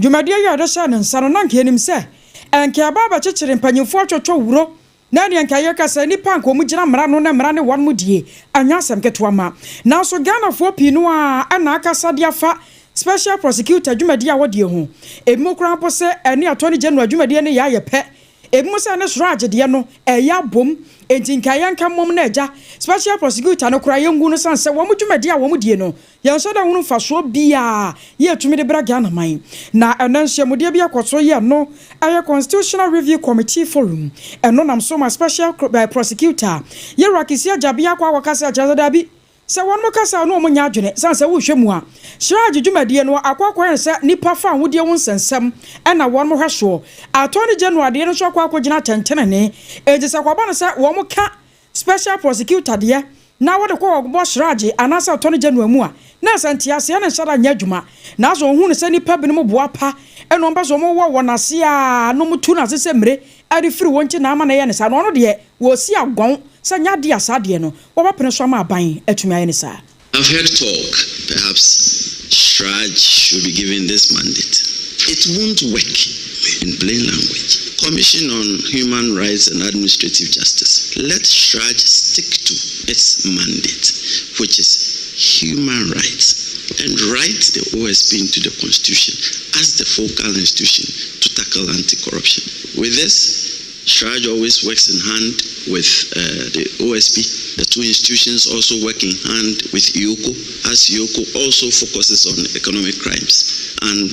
dwumadie yi a yɛde hyɛ ne nsa no, na nka anim sɛ ɛnka ɛba abɛkyekyere mpanyinfoɔ atwotwo wuro na deɛ nka yɛka sɛ nipa nka ɔmu gyina mmara no na mmara ne wɔn mu die ɛnyɛ asɛm ketewa ma. Nanso Ghanafoɔ pii no a ɛna akasa de afa special prosecutor dwumadie a wɔdeɛ ho, ebi koraa mpo sɛ ɛne Attorney General dwumadie no yɛ ayɛ pɛ, ebi mo sɛ ne soro agyedeɛ no ɛyɛ abom, enti nka yɛnka mmom na agya special prosecutor no koraa yɛngu no san sɛ wɔn dwumadie a wɔn die no yɛn nso da hunu mfasoɔ biaa yɛtumi de bra Ghana man. Na ɛno nhyiamudeɛ bi akɔ so yɛ no ɛyɛ Constitutional Review Committee forum, ɛno nam so ma special prosecutor yɛwura Kissi Agyebeng akɔ akɔka sɛ akyerɛ sɛ daabi, sɛ wɔn mo kasa no wɔn nya adwene san sɛ wohwɛ mu a CHRAJ dwumadie no akɔ akɔyɛ sɛ nipa fa ahodie ho nsɛnsɛm ɛna wɔn mo hwɛ soɔ, Attorney General adeɛ no nso akɔ akɔgyina atɛntɛnɛne. Enti sɛ kɔba no sɛ wɔn ka special prosecutor deɛ na wɔde kɔ wɔbɔ CHRAJ anaasɛ Attorney General mu a, na sɛ nteaseɛ ne nhyɛ da nyɛ adwuma. Nanso ohun sɛ nipa binom boa pa ɛna wɔn pɛ sɛ wɔn wɔ wɔn ase a na wɔn tu n'ase sɛ mmire ɛde firi wɔn nkyi na ama na ɛyɛ ne saa na ɔno deɛ wɔsi agɔn sɛ nyɛ adeɛ a saa deɛ no wɔbɛpene so ama aban atumi ayɛ ne saa. I've heard talk, perhaps CHRAJ should be given this mandate. It won't work. In plain language, Commission on Human Rights and Administrative Justice, let CHRAJ stick to its mandate, which is human rights, and write the OSP into the Constitution as the focal institution to tackle anti-corruption. With this, CHRAJ always works in hand with the OSP. The two institutions also work in hand with EOCO, as EOCO also focuses on economic crimes. And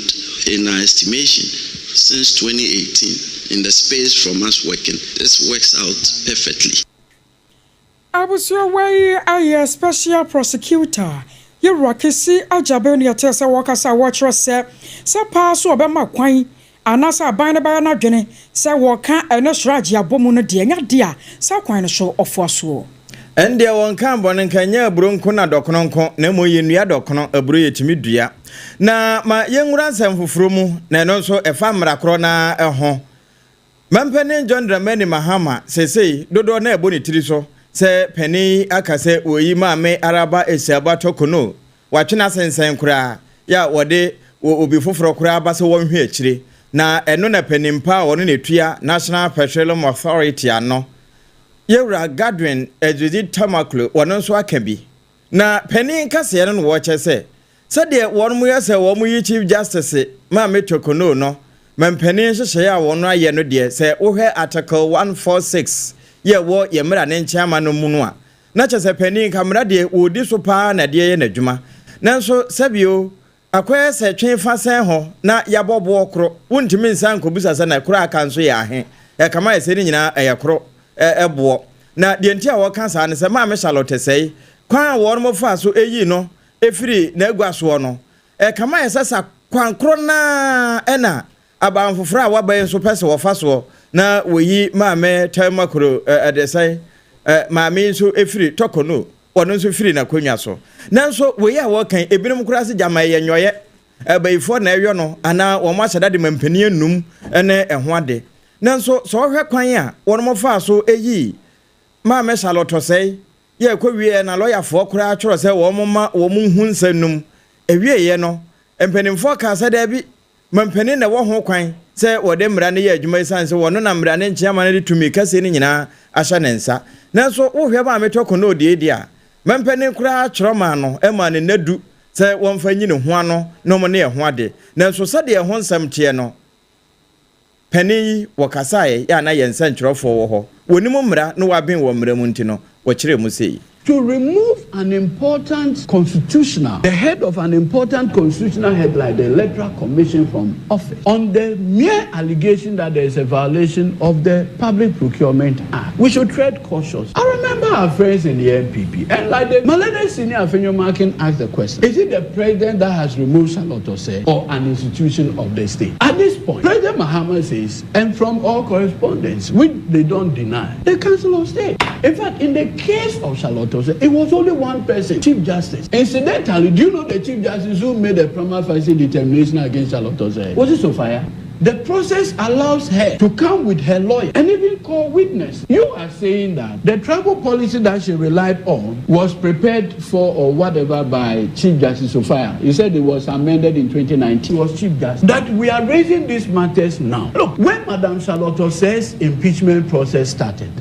in our estimation, since 2018, in the space from us working, this works out perfectly. Abusua wei ayɛ Special Prosecutor Yewura Kissi Agyebeng ne yɛte sɛ wɔkasa a wɔkyerɛ sɛ paa so ɔbɛma kwan anaasɛ aban no bɛyɛ n'adwene sɛ wɔka ɛne CHRAJ abɔ mu no deɛ, ɛnyɛ adeɛ a saa kwan no so ɔfoa soɔ. Ɛndeɛ wɔn ka bɔne nka nyɛ aburo nko na dɔkono nko, na mmom yɛnnua dɔkono, aburo yɛtumi dua. Na ma yɛnwura nsɛm foforɔ mu, na ɛno nso ɛfa mmara korɔ na ɛho. Mampanin John Dramani Mahama seesei dodoɔ na ɛbɔ ne tiri so sɛ panin aka sɛ wɔyi Maame Araba Esaaba Torkornoo, watwe n'asensɛn koraa yɛ a wɔde obi foforɔ koraa ba sɛ wɔnhwɛ akyire. Na ɛno na panin pa a wɔno na etua National Petroleum Authority ano, Yɛwura Godwin Edudzi Tamakloe, wɔno nso aka bi. Na panin kaseɛ no na wɔkyɛ sɛ sɛdeɛ wɔn yɛ sɛ wɔn yi Chief Justice Maame Torkornoo no, mampanin nhyehyɛeɛ a wɔn ayɛ no deɛ, sɛ wohwɛ Article 146 yɛ wɔ yɛ mmara ne nkyɛn ama no mu no a, na kyɛ sɛ panin ka mmara deɛ wɔredi so paa na deɛ yɛ n'adwuma. Nanso sɛbio akɔyɛ sɛ twe fa sɛn hɔ na yɛabɔ boɔ koro, wontumi nsa nkɔbusa sɛ na koro aka nso yɛ ahe. Ɛkama yɛ sɛ ne nyinaa ɛyɛ koro ɛboɔ. Na deɛ nti a wɔka saa ne sɛ Maame Charlotte Osei, kwan a wɔn mo fa so ɛyi no ɛfiri n'agua soɔ no, ɛkama yɛ sɛ sa kwan koro naa ɛna aban foforɔ a waba yi nso pɛ sɛ wɔfa soɔ na wɔyi Maame Tamakloe ɛde sɛn maame yi nso ɛfiri Torkornoo, wɔno nso firi n'akonnwa so. Nanso wei a wɔkan, ebinom koraa sɛ gyama ɛyɛ nwɔyɛ abayifoɔ na ɛyɔ no anaa wɔn ahyɛ dade ma mpanin anum ne ɛho ade. Nanso sɛ ɔhwɛ kwan a wɔn faa so ɛyi Maame Charlotte Osei yɛ ɛkɔ wie na lɔyafoɔ koraa twerɛ sɛ wɔn ma wɔn hu nsɛm num ewieɛ no, mpanimfoɔ kaa sɛ daabi, mampanin na ɛwɔ ho kwan sɛ wɔde mmara no yɛ adwuma, esiane sɛ wɔno na mmara ne nkyɛn ama no de tumi kɛseɛ no nyinaa ahyɛ ne nsa. Nanso wohwɛ Maame Torkornoo deɛ di a, mampanin koraa twerɛ maa no ma ne nna 10 sɛ wɔmfa nyi ne ho ano na ɔmo ne ɛho ade. Nanso sɛdeɛ ɛho nsɛm teɛ no, panin yi wɔkasaeɛ yɛ a na yɛn nsɛntwerɛfoɔ wɔ hɔ, wɔnim mmara na wɔaben wɔ mmara mu nti no, wɔkyerɛ mu sei. To remove an important constitutional, the head of an important constitutional head like the Electoral Commission from office on the mere allegation that there is a violation of the Public Procurement Act, we should tread cautious. I remember our friends in the NPP, and like the Malene Senior Afenyo Markin asked the question, is it the president that has removed Charlotte Osei or an institution of the state? At this point, President Mahama says, and from all correspondence, which they don't deny, the Council of State. In fact, in the case of Charlotte Osei, it was only one person, Chief Justice. Incidentally, do you know the Chief Justice who made a prima facie determination against Charlotte Osei? Was it Sophia? The process allows her to come with her lawyer and even call witness. You are saying that the travel policy that she relied on was prepared for or whatever by Chief Justice Sophia. You said it was amended in 2019. It was Chief Justice. That we are raising these matters now. Look, when Madam Charlotte Osei's impeachment process started,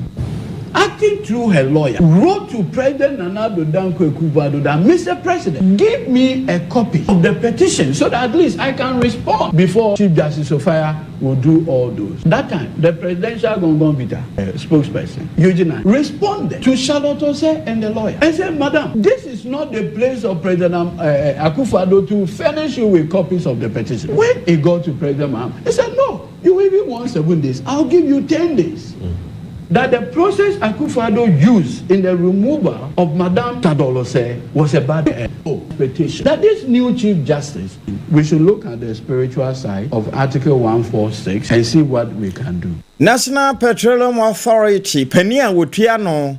acting through her lawyer, wrote to President Nana Addo Dankwa Akufo-Addo that, Mr. President, give me a copy of the petition so that at least I can respond before Chief Justice Sophia will do all those. That time, the presidential Gongon Vita spokesperson, Eugene, responded to Charlotte Osei and the lawyer and said, Madam, this is not the place of President Akufo-Addo to furnish you with copies of the petition. When it got to President Mahama, he said, no, you even want 7 days, I'll give you 10 days. That the process Akufo-Addo used in the removal of Madame Tadolose was a bad petition. That this new Chief Justice, we should look at the spiritual side of Article 146 and see what we can do. National Petroleum Authority panin a wotua no,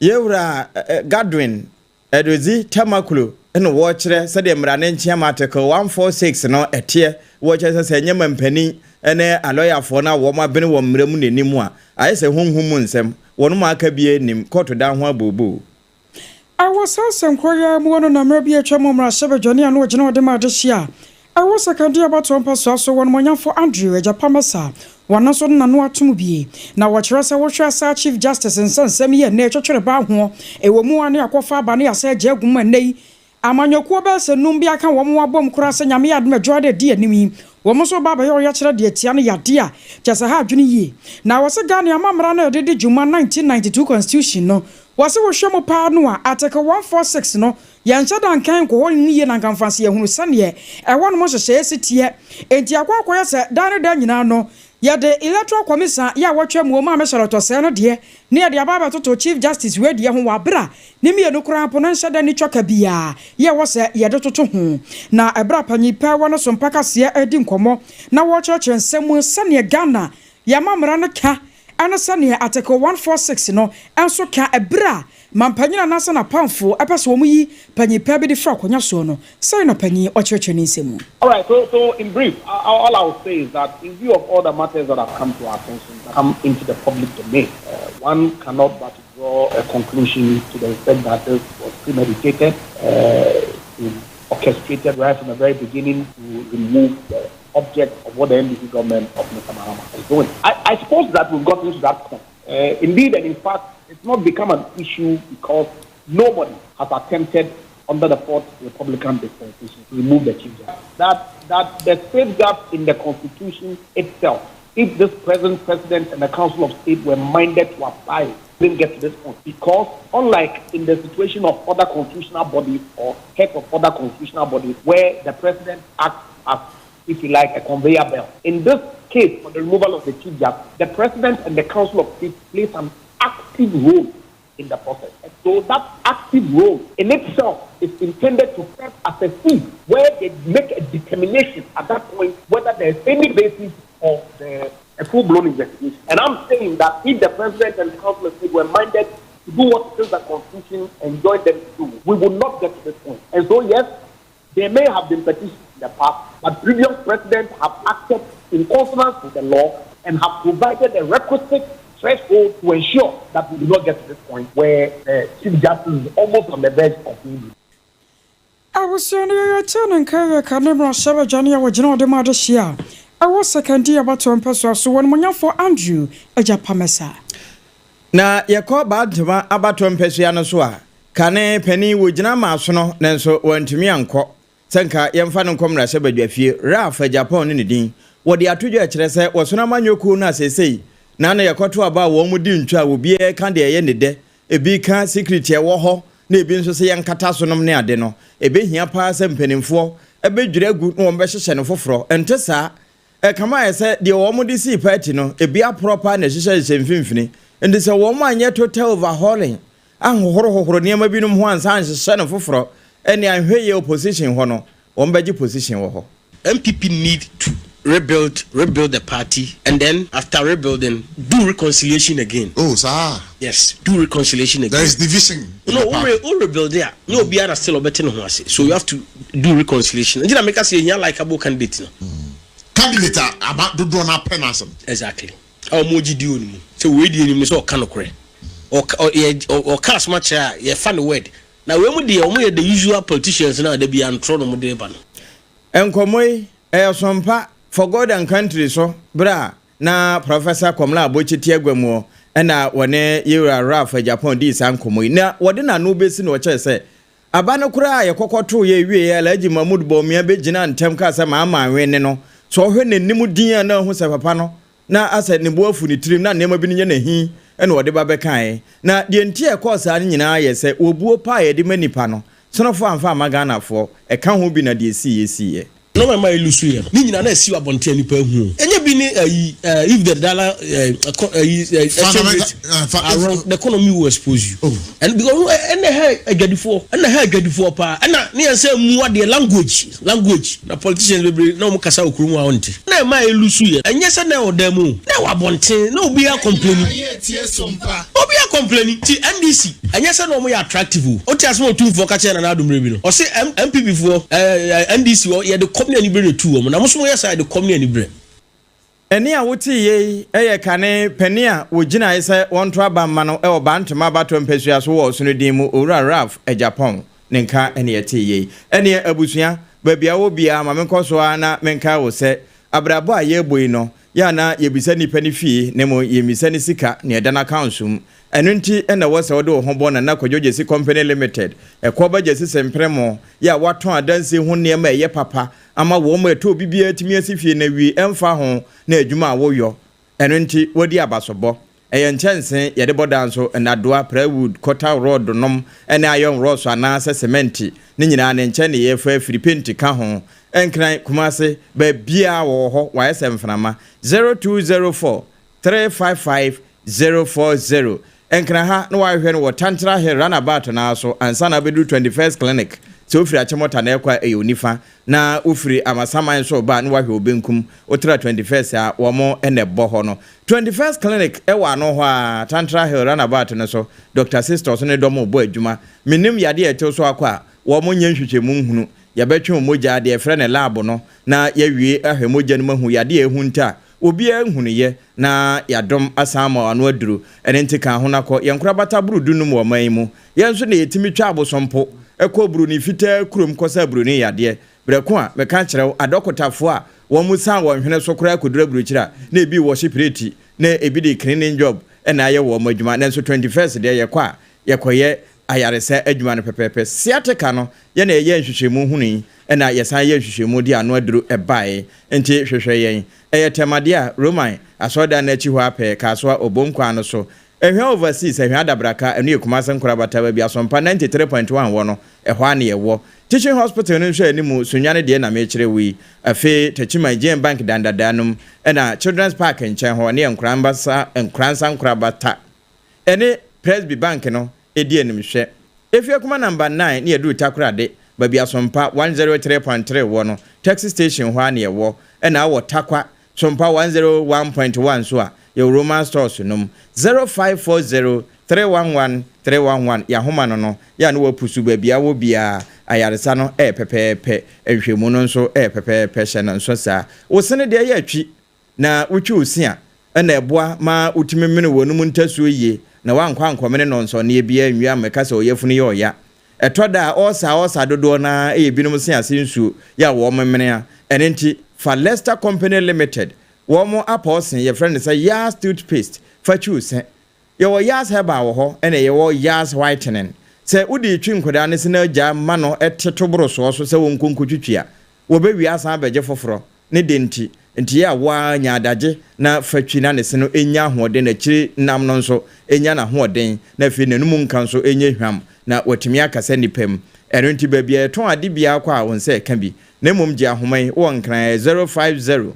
Yɛwura Godwin Edudzi Tamakloe, ɛna wɔkyerɛ sɛdeɛ mmara ne nkyɛn Article 146 no ɛteɛ. Wɔkyerɛ sɛ ɛnyɛ mampanin ne alɔyafoɔ no a wɔn abene wɔ mmara mu n'anim a ayɛ sɛ honhom mu nsɛm wɔn mu aka bi anim kɔɔto dan ho abooboo. Awɔ saa asɛnkorɔ yi mu no, na mmerɛ bi atwa mu mmarahyɛbadwani a na ɔgyina ɔde ma adehye a Ɛwɔ Sekondi abatoɔ mpɛsoa so wɔ Onimuonyamfo Andrew Agyapa Mensah, wɔno nso de n'ano atom bie. Na wɔkyerɛ sɛ wohwɛ saa Chief Justice nsɛnsɛm yi a ɛnnɛ ɛtwetwere baa hoɔ, ɛwɔ mu a ne akɔfa aba ne asɛ agya agu mu a ɛnnɛ yi amanyɔkuo bɛyɛ sɛ num bi aka wɔn ho abom koraa sɛ Nyame yɛ adom a Dwoada ɛdi anim yi wɔn nso reba abɛyɛ ɔyɛkyerɛ de atia no yɛ adeɛ a kyerɛ sɛ ha adwene yie. Na wɔse Ghana amammara no a yɛde di dwuma 1992 Constitution no wɔse wohwɛ mu paa no a Article 146 no Yɛnhyɛ da nkan nkɔ hɔ nhu yie na anka mfa yɛhunu sɛdeɛ ɛhɔnom nhyehyɛeɛ si teɛ. Enti akɔ akɔyɛ sɛ daa ne daa nyinaa no, yɛde Electoral Commission yɛ a wɔatwa mu Maame Charlotte Osei no deɛ na yɛde aba abɛtoto Chief Justice wei deɛ ho wɔ aberɛ a ne mmienu koraa mpo no nhyɛ da nni twaka biara yɛ ɛwɔ sɛ yɛde toto ho. Na ɛberɛ a panyin pɛ wɔ ne so mpa kaseɛ redi nkɔmmɔ na wɔrekyerɛkyerɛ nsɛm mu sɛdeɛ Ghana yɛn amammara no ka ne sɛdeɛ Article 146 no nso ka ɛberɛ a Mampanyin anaasɛ n'apamfo pɛ sɛ wɔyi panyin pa bi de fra akonnwa soɔ no, sɛn na panyin ɔkyerɛkyerɛ ne nsɛm mu? All right, so, so in brief, all I will say is that in view of all the matters that have come to our attention, that come into the public domain, uh, one cannot but draw a conclusion to the effect that this was premeditated, uh, orchestrated right from the very beginning to remove the object of what the NDC government of Mr. Mahama is doing. I, I suppose that we've gotten to that point. Uh, indeed, and in fact, it's not become an issue because nobody has attempted under the fourth Republican dispensation to remove the chief justice. That, that the safeguard in the constitution itself, if this present president and the Council of State were minded to apply it, didn't get to this point. Because unlike in the situation of other constitutional bodies or heads of other constitutional bodies where the president acts as, if you like, a conveyor belt. In this case, for the removal of the chief justice, the president and the Council of State plays an active role in the process. And so that active role in itself is intended to serve as a sieve where they make a determination at that point whether there is any basis for the, a full-blown investigation. And I'm saying that if the president and the council of state were minded to do what it is the constitution enjoined them to do, we would not get to this point. And so, yes, there may have been petitions in the past, but previous presidents have acted in consonance with the law and have provided the requisite threshold to ensure that we do not get to this point where the Chief Justice is almost on the verge of being Abusua no yɛyɛ kyɛ ne nka yɛ ka ne mmarahyɛbadwa ne a wɔgyina ɔde ma adehye a ɛwɔ Sekondi abatoɔ mpɛsoa so wɔ Onimuonyamfoɔ Andrew Agyapa Mensah. Na yɛkɔ Bantama abatoɔ mpɛsoa no so a, kane panin wɔgyina maaso no nanso wɔantumi ankɔ sɛ nka yɛmfa no nkɔ mmarahyɛbadwa Ralph Agyapong ne ne din wɔde ato dwa kyerɛ sɛ wɔsono amanyɔkuo no a seesei na na yɛkɔto aba a wɔn mu di ntwa a obiara ka deɛ ɛyɛ ne dɛ, ebi ka secret ɛwɔ hɔ na ebi nso sɛ yɛnkata so nom ne ade no, ebehia paa sɛ mpanimfoɔ ɛbɛdwiri agu na wɔn bɛhyehyɛ no foforɔ. Ɛnte saa, ɛkama ayɛ sɛ deɛ wɔn de sii party no ebi aporɔ paa na ɛhyehyɛ hyehyɛ mfimfini, nti sɛ wɔn anyɛ total overhauling ahohoro nneɛma binom ho ansa anhyehyɛ no foforɔ, ɛne ahwɛ yɛ opposition hɔ no, wɔn bɛgye position wɔ hɔ. NPP need to rebuild the party, and then after rebuilding, do reconciliation again. Oh, sir. Yes, do reconciliation again. There is division. No, o rebuild there. No, obiara still ɔbɛte ne ho ase. So you have to do reconciliation. Nti na meka sɛ yɛhia likeable candidate no. Candidate a aba dodoɔ na apɛ n'asɛm. Exactly. A wɔn gyi di wɔn mu. Sɛ wei di anim sɛ ɔka nokorɛ. Ɔka ɔyɛ ɔka asoma kyerɛ a yɛfa ne word. Na wei mu deɛ, wɔn yɛ the usual politicians na ɔde bi antorɔ na wɔn de ba no. Nkɔmmɔ yi ɛyɛ sompa for God and Country so berɛ a na Professor Komla Abokyi te agua mu ɛna wɔne yɛwura Ralph Agyapong dii saa nkɔmmɔ yi, na wɔde n'ano bɛsi na ɔkyerɛ sɛ aba no koraa a yɛkɔkɔ too yɛ wie Alhaji Mahmud Bawumia bɛgyina ntɛm kaa sɛ maama anwene no sɛ ɔhwɛ n'anim din a na ahu sɛ papa no na asɛ ne bo afu ne tirim na nneɛma bi no nyɛ n'ahi ɛna ɔde ba bɛkaeɛ. Na deɛ nti a ɛkɔɔ saa no nyinaa yɛ sɛ wɔbuo pa a yɛde ma nipa no sonofo amfa ama Ghanafoɔ ɛka ho bi na deɛ ɛsiiɛ siiɛ. Nɔɔma ɛma elu so yɛ no ne nyinaa na esi wɔ abɔnten a nipa ehu o enye bi ne ayi if the dollar ayi exchange rate are wrong, the economy will expose you. Oh. And because ɛna ɛhɛ adwadifoɔ, ɛna ɛhɛ adwadifoɔ paa, ɛna ne yɛn sɛ mu adeɛ language na politicians bebree na wɔn kasa wɔ kurom a wɔnte na ɛma elu so yɛ. Ɛnyɛ sɛ na ɛwɔ dan mu o, na ɛwɔ abɔnten na obiara complain, obiara complain. Ti NDC ɛnyɛ sɛ na wɔn yɛ attractive o. O ti asɛm a Otumfoɔ kakyɛ Nana Adumire bi no, ɔsi NPP foɔ, NDC wɔ yɛde kɔm ne anibere na etu wɔn, na mo nso mo yɛ saa, yɛde kɔm ne anibere. Ɛne a wote yei yɛ kane panin a wɔgyinae sɛ wɔnto aba mma no wɔ Bantama abatoɔ mpasua so wɔ ɔsono din mu, Owura Ralph Agyapong ne nka ɛne ɛte yei. Ɛneɛ abusua, Baabi a wowɔ biara, ma menkɔ so ara na menkae wo sɛ, abrabɔ a yɛrebɔ yi no, yɛ a na yɛbisa nnipa no fie, na mmom yɛmmisa ne sika, nea ɛda n'accounts mu. Ɛno nti na ɛwɔ sɛ wode wo ho bɔ Nana Kwadwo Gyasi Company Limited, Ɛkoaba Gyasi Sempremo, yɛ a wɔatɔn adansie ho nneɛma a ɛyɛ papa ama wɔn ma ɛtɔ obi biara tumi asi fie no awie ɛmfa ho ne adwuma a woyɔ. Ɛno nti wɔadi abasobɔ. Ɛyɛ nkyɛnse yɛde bɔ dan so, nnadoa, plywood, kɔta rɔd nom ne iron rods anaasɛ sɛmɛnti, ne nyinaa ne nkyɛn ne yɛfa afiri, penti ka ho. Nkran, Kumase, baabiara wɔwɔ hɔ, wɔayɛ sɛ mframa. 0204 355 040. Nkran ha na wɔahwehwɛ no wɔ Tantra Hill runabout no ara so ansa na wobɛduru 21st Clinic. Sɛ wofiri Achimota na ɛrekɔ a, ɛyɛ wo nifa. Na wofiri Amasaman nso reba a, na woahwɛ wo benkum. Wotra 21st a, wɔn na ɛbɔ hɔ no. 21st Clinic wɔ ano hɔ ara, Tantra Hill runabout no so. Doctor Sistos ne dɔm rebɔ adwuma. Mennim yadeɛ a ɛtew so akɔ a, wɔnyɛ nhwehwɛmu nhunu. Yɛbɛtwe wo mogya, deɛ yɛfrɛ no lab no, na yɛawie ahwɛ mogya no mu ahu yadeɛ a ɛhunta a obiara nhunuyɛ, na yɛadom asan ama ano aduru. Ɛno nti ka ho na kɔ. Yɛn nkorabata boro dunum wɔ ɔman yi mu. Yɛn nso na yɛtumi twa abosompo kɔ buroni fitaa kurom kɔsa buroni yadeɛ. Berɛ ko a, meka kyerɛ wo, adɔkotafoɔ a wɔn san wɔn hwene so koraa kɔduru aburokyire a, na ebi wɔhye preti, na ebi de cleaning job na ayɛ wɔn adwuma. Nanso 21st deɛ yɛkɔ a, yɛkɔyɛ ayaresa adwuma no pɛpɛɛpɛ. Sciatica no, yɛn na yɛyɛɛ nhwehwɛmu hunui, ɛna yɛsan yɛɛ nhwehwɛmu de ano aduru baeɛ. Enti hwehwɛ yɛn. Ɛyɛ Tɛmadeɛ a Roman asɔredan no akyi hɔ ara pɛɛ, Kasoa, Obom kwan no so. Ahwea Overseas, Ahwea Adabraka, ɛno yɛ Kumase nkorabata, baabi Asɔmpa 93.1 wɔ no, ɛhɔ ara na yɛwɔ. Teaching Hospital no nhwɛanimu, Sunyani deɛ na merekyerɛ wo yi. Afei Techiman, GN Bank dan dadaa no mu, ɛna Children's Park nkyɛn hɔ, ɛno yɛ Nkoranbasa, Nkoransa nkorabata. Ɛne Presby Bank no di animhwɛ. Efiakuma Number 9 ne yɛduru Takorade, baabi Asompa 103.3 wɔ no, taxi station hɔ ara na yɛwɔ. Ɛna wɔ Tarkwa, Sompa 101.1 nso a, yɛwɔ Roman Stores no mu. 0540 311 311 yɛn ahoma no no, yɛ a na wɔapusu baabi a wɔ biara, ayaresa no yɛ pɛpɛɛpɛ, nhwɛmu no nso yɛ pɛpɛɛpɛ, hyɛ no nso saa. Wo sene deɛ yɛ atwi, Na wotwi wo se a, ɛna ɛboa ma wotumi mene w'anom ntasuo yie na woankɔ ankɔmene nnɔnsɔnneɛ biara nwie ammɛka sɛ ɔyafunu yɛ ɔya. Ɛtɔ da a, ɔɔsa a ɔɔsa dodoɔ no ara yɛ binom se ase nsuo yɛ a wɔmemene a. Ɛno nti, fa Lester Company Limited wɔn apɔɔse, yɛfrɛ no sɛ Yaz Toothpaste, fa twi wo se. Yɛwɔ Yaz Herbal wɔ hɔ ɛna yɛwɔ Yaz Whitening. Sɛ wode retwi nkwadaa no se na gya ma no te to borosoɔ so sɛ wɔnkɔ nkɔtwitwi a, wɔbɛwie asan abɛgye foforɔ. Ne dɛn nti? Nti yɛ a wo ara nya adagye na fa twi na ne se no nnya ahoɔden, n'akyiri nam no nso nya n'ahoɔden, na afei n'anum nka nso nyɛ hwam, na watumi akasa nnipa mu. Ɛno nti baabi a yɛtɔn ade biara kɔ a wo nsa ɛka bi. Na mmom gye ahoma yi, wowɔ Nkran ɛyɛ 050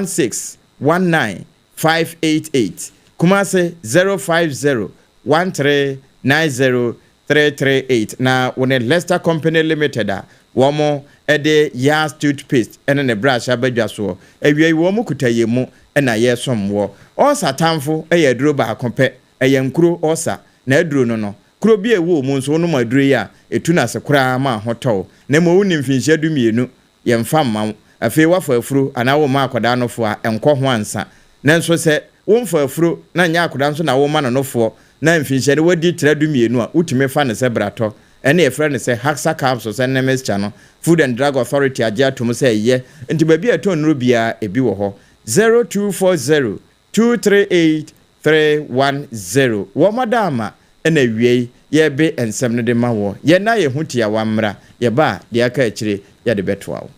16 19 588, Kumase 050 13 90 338 na wo ne Lester Company Limited a wɔn de Yaz toothpaste ne ne brush aba dwa soɔ. Awia yi wɔn kuta yɛn mu na yɛresom woɔ. Ɔɔsa tamfo yɛ aduro baako pɛ, ɛyɛ nkuro ɔɔsa na aduro no no. Kuro bi a ɛwɔ wo mu nso wonom aduro yi a, ɛtu no ase koraa ma ho tɔ wo. Na mmom wonni mfinhyia dumienu yɛmfa mma wo. Afei woafa afuro anaa worema akwadaa nofoɔ a, nkɔ ho ansa. Nanso sɛ womfa afuro na nyɛ akwadaa nso na worema no nofoɔ na mfinhyia no wadi tra dumienu a, wotumi fa no sɛ bratɔ. Ɛnna yɛfrɛ no sɛ Haxa capsules ne mixture no. Food and Drug Authority agye atom sɛ ɛyɛ, nti baabi a yɛtɔn nnuro biara, ebi wɔ hɔ. 0240 238 310. Wɔn adaama na awiei yɛrebe nsɛm no de ma woɔ. Yɛn na yɛn ho tiawa mmra, yɛba a, deɛ aka akyire yɛde bɛtoa wo.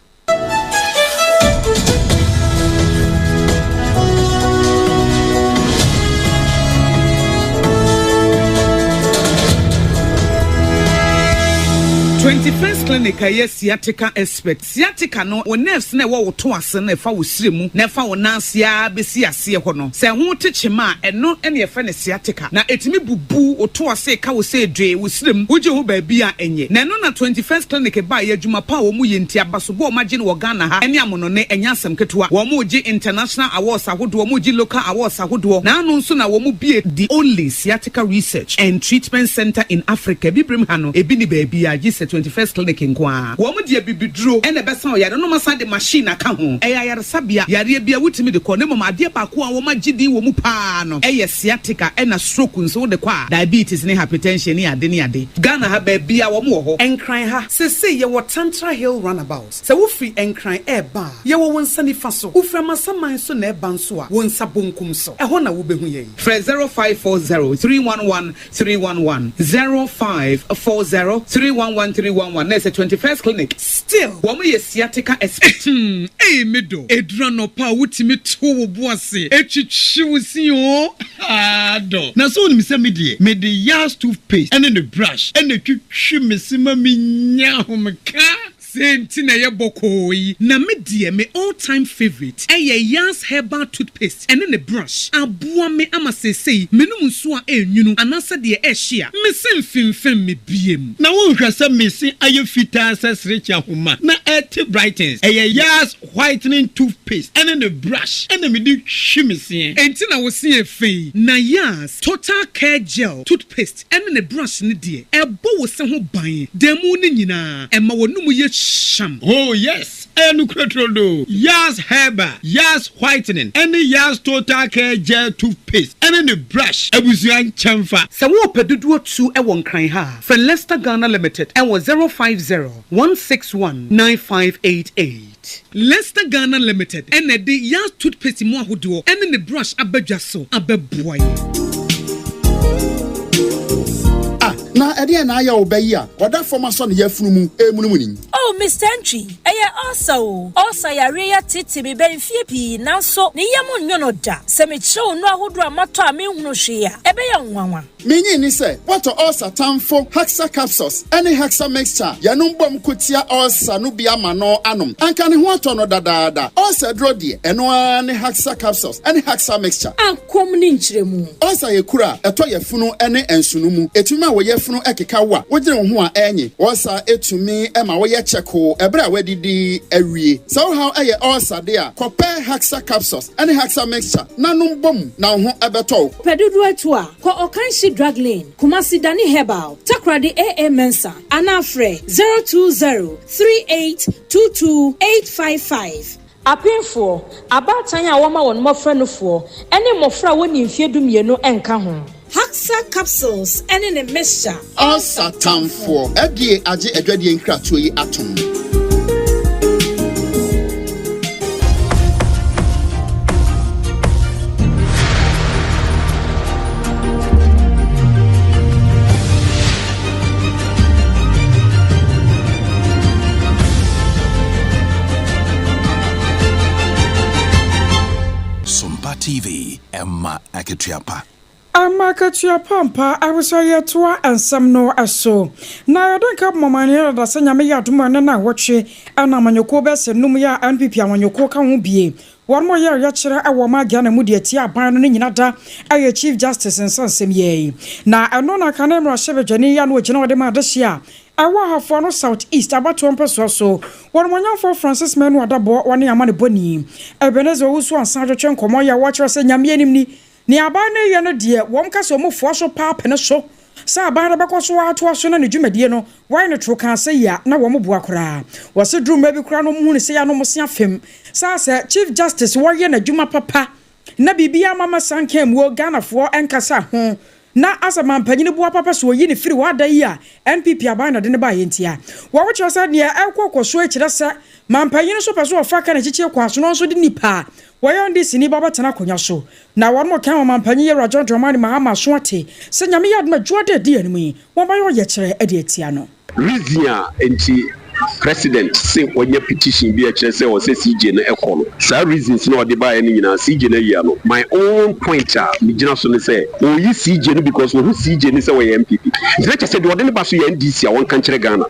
21st Clinic a ɛyɛ sciatica expert. Sciatica no, wo nerves no a ɛwɔ wo to ase no a ɛfa wo srɛ mu na ɛfa wo nan ase ara bɛsi aseɛ hɔ no, sɛ ɛho te kyema a, ɛno na yɛfrɛ no sciatica. Na ɛtumi bubu wo to ase ka wo sɛ dwee wo srɛ mu, wogye ho baabi a ɛnyɛ. Na ɛno na 21st Clinic baeɛ, adwuma pa a wɔn yɛ nti, abasobɔ a wɔagye no wɔ Ghana ha ne amonɔne, ɛnyɛ asɛm ketewa. Wɔregye international awards ahodoɔ, wɔregye local awards ahodoɔ. Na ano nso na wɔbue the only sciatica research and treatment centre in Africa. Abibirem ha no, ebi nni baabiara gye sɛ 21st Clinic. Clinic nko ara. Wɔn de abibiduro na ɛbɛsa wo yareɛ na wɔasan de machine aka ho. Ɛyɛ ayaresabea. Yareɛ biara wotumi de kɔ na mmom adeɛ baako a wɔagye din wɔ mu pa ara no yɛ sciatica ɛna stroke nso wode kɔ a, diabetes ne hypertension ne ade ne ade. Ghana ha baabiara wɔn wɔ hɔ. Nkran ha, seesei yɛwɔ Tantra Hill Runabout. Sɛ wofiri Nkran reba a, yɛwɔ wo nsa nifa so. Wofiri Amasaman nso na ɛreba nso a, wo nsa bonkum so. Ɛhɔ na wobɛhu yɛn. Frɛ 0540 311 311, 0540 311 311 na ɛsɛ 21st Clinic. Still. Wɔn yɛ sciatica expert. Ahem ei me dɔ, ɛduru anɔpa a wotumi to wo bo ase twitwi wo se oo haa dɔ. Na sɛ wonim sɛ me deɛ mede Yas toothpaste ne ne brush na ɛtwitwi me se ma menya ahomeka. Sei nti na ɛyɛ bɔkɔɔ yi. Na me deɛ me all time favourite ɛyɛ Yas herbal toothpaste ɛne ne brush. Aboa me ama seesei menom nsuo a ɛnwunu anaasɛ deɛ ɛhye a, me se mfimfim me biem. Na wonhwɛ sɛ me se ayɛ fitaa sɛ serekye ahoma na ɛte brightens. Ɛyɛ Yas whitening toothpaste ɛne ne brush ɛna mede twi me seɛ. Enti na wo se yɛ fɛ yi. Na Yas total care gel toothpaste ɛne ne brush no deɛ, ɛbɔ wo se ho ban da mu no nyinaa, ɛma w'anomu yɛ hyam. Oh yes, ɛyɛ nokorɛ turodoo. Yas Herbal, Yas Whitening ɛne Yas Total Care Gel Toothpaste ɛne ne brush abusua nkyɛnfa. Sɛ worepɛ dodoɔ tu wɔ Nkran ha a, frɛ Lester Ghana Limited wɔ 050 161 9588. Lester Ghana Limited na ɛde Yas Toothpaste mu ahodoɔ ne ne brush aba dwa so abɛboa yɛn. Ah, na ɛdeɛn na ayɛ wo ba yi a ɔda fam asɔ ne yafunu mu remunumunu yi? Oh, Mister Antwi, ɛyɛ ulcer o. Ulcer yareɛ yi ateetee me bɛ mfeɛ pii, nanso ne yam nnwo no da. Sɛ mekyerɛ wo nnuro ahodoɔ a matɔ a menhunu hwee a, ɛbɛyɛ wo nwanwa. Minnye nni sɛ woatɔ ulcer tamfo Hexa Capsules ne Hexa Mixture a yɛnom bom ko tia ulcer no bi ama no anom. Anka ne ho atɔ no dadaada. Ulcer aduro deɛ, ɛno ara ne Hexa Capsules ne Hexa Mixture. Akɔm ne nkyerɛmu. Ulcer yɛ kuru a ɛtɔ yafunu ne nsono mu. Etumi ma wo yafunu keka wo a wodwene wo ho a ɛnye. Ulcer tumi ma woyɛ kyɛkoo bere a woadidi awie. Sɛ wo haw yɛ ulcer de a, kɔpɛ Hexa Capsules ne Hexa Mixture na nom bom na wo ho bɛtɔ wo. Pɛ dodoɔ atu a, kɔ Ɔkanhyi Drug Lane, Kumasi Dani Herbal, Takoradi AA Mensah anaa frɛ 020 3822 855. Apemfoɔ, abaatan a wɔma wɔn mmɔfra nufoɔ, ne mmɔfra a wɔnnii mfeɛ dumienu nka ho. Haxa capsules ne ne mixture. Ulcer tamfoɔ, FDA agye adwadie nkratoɔ yi atom. Sompa TV, ɛma akatua pa. Ama akatua pa ampa abusua yɛtoa nsɛm no so na yɛde nka bɔ amanneɛ dada sɛ Nyame yɛ adom a ɛnnɛ naawɔtwe ɛna amanyɔkuo bɛyɛ sɛ num yi a NPP amanyɔkuo ka ho bie wɔn mo yɛ ɔyɛkyerɛ ɛwɔ ɔman Ghana mu de atia aban no ne nyina da ɛyɛ Chief Justice nsansɛm yɛ yi na ɛno na kane mmarahyɛbadwani yi a na ɔgyina ɔde ma adehye a ɛwɔ Ahafo Ano South East abatoɔ mpɛsoa so wɔ Onimuonyamfoɔ Francis Manu Adaboɔ wɔne amanebɔni Ebenezer Owusu Ansah twetwe nkɔmmɔ yɛ a wɔkyerɛ sɛ Nyame anim ni Nea aban no reyɛ no deɛ, wɔka sɛ wɔfoa so paa pene so sɛ aban no bɛkɔ so atoa so na ne dwumadie no, wɔayɛ no toro kaa sɛ yi a na wɔn boa koraa. Wɔse duru mmerɛ bi koraa no wɔn hu no sɛ yi a na wɔn se afem saa sɛ Chief Justice wɔyɛ n'adwuma papa na biribiara mama sanka mmuo Ghanafoɔ nkasa ho na asɛ mampanyini boa papa sɛ wɔyi no firi hɔ ada yi a NPP aban na ɛde no baeɛ ntia. Wɔkyerɛ sɛ nea ɛrekɔ kɔ so yi kyerɛ sɛ mampanyini nso pɛ sɛ ɔfa ka n'akyikyie kwan so na ɔnso de nipa a wɔyɛ NDC ni ba bɛtena akonnwa so. Na wɔn kan ɔmampanyin Yewura John Dramani Mahama aso ate sɛ Nyame yɛ adom a dwoada a ɛdi anim yi wɔbɛyɛ ɔyɛkyerɛ de atia no. Reason a nti president se ɔnya petition bi a ɛkyerɛ sɛ ɔsɛ CJ no kɔ no, saa reasons no a ɔde baeɛ no nyinaa CJ no ayi ano. My own point a megyina so ne sɛ ɔreyi CJ no because wahu CJ no sɛ ɔyɛ NPP. Nti na kyerɛ sɛ deɛ ɔde no ba so yɛ NDC a wɔnka nkyerɛ Ghana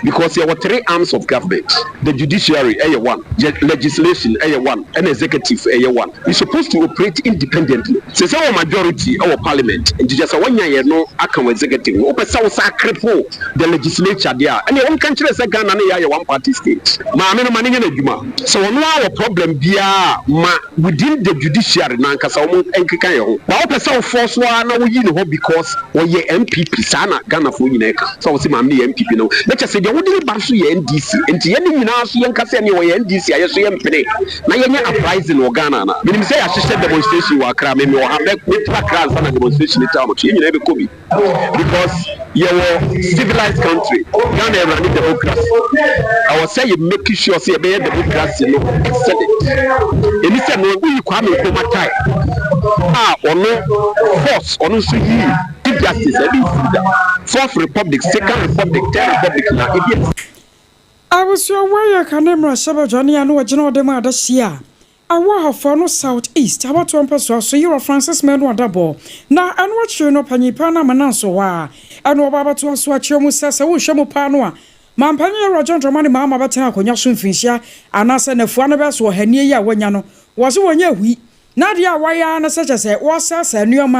because yɛwɔ three arms of government, the judiciary ɛyɛ one, legislation ɛyɛ one ɛna executive ɛyɛ one. We supposed to operate independently. Sɛ sɛ wɔ majority wɔ parliament nti kyerɛ sɛ wɔnya yɛ no aka wɔ executive no. Wopɛ sɛ wo san cripple the legislature deɛ a, ɛneɛ wonka nkyerɛ sɛ Ghana no yɛ ayɛ one party state. Maame no ma no nyɛ n'adwuma. Sɛ ɔno ara wɔ problem biara a ma within the judiciary no ankasa wɔn nkeka yɛ ho. But wopɛ sɛ wo force ara na woyi no hɔ because ɔyɛ NPP saa na Ghanafoɔ nyinaa ka sɛ wɔse maame no yɛ NPP no na kyerɛ. kyerɛ sɛ deɛ wode reba nso yɛ NDC. Nti yɛne nyinaa nso yɛnka sɛ ɛneɛ wɔyɛ NDC a yɛso yɛmpene na yɛnyɛ uprising wɔ Ghana anaa? Menim sɛ yɛahyehyɛ demonstration wɔ Accra, me mewɔ ha, mɛ mɛfiri Accra ansa na demonstration no town to, yɛn nyinaa yɛbɛkɔ bi because yɛwɔ civilized country, Ghana yɛ running democracy, ɛwɔ sɛ yɛ make sure sɛ yɛbɛyɛ democracy no excellent. Ɛni sɛ no woyi Kwame Nkrumah time a ɔno force ɔno nso yii Chief Justice ɛde nsi da, Fourth Republic, Second Republic, Third Republic na ebi ɛsi. Abusua wei yɛ kane mmarahyɛbadwani a na ɔgyina ɔde ma adehyeɛ a ɛwɔ Ahafo no South East abatoɔ mpɛsoa so Yerah Francis Manu Adabor na ɛno akyiri no panyin paa no amena nso hɔ a ɛna ɔba abɛtoa so akyerɛ mu sɛ sɛ wohwɛ mu paa no a Mampanyin Yerah John Dramani Mahama bɛtena akonnwa so mfinhyia anaasɛ nafua no bɛso ɔhanie yi a wanya no wɔ se wɔnyɛ ahui na adeɛ a wayɛ ara ne sɛ kyɛ sɛ wɔresɛesɛe nneɛma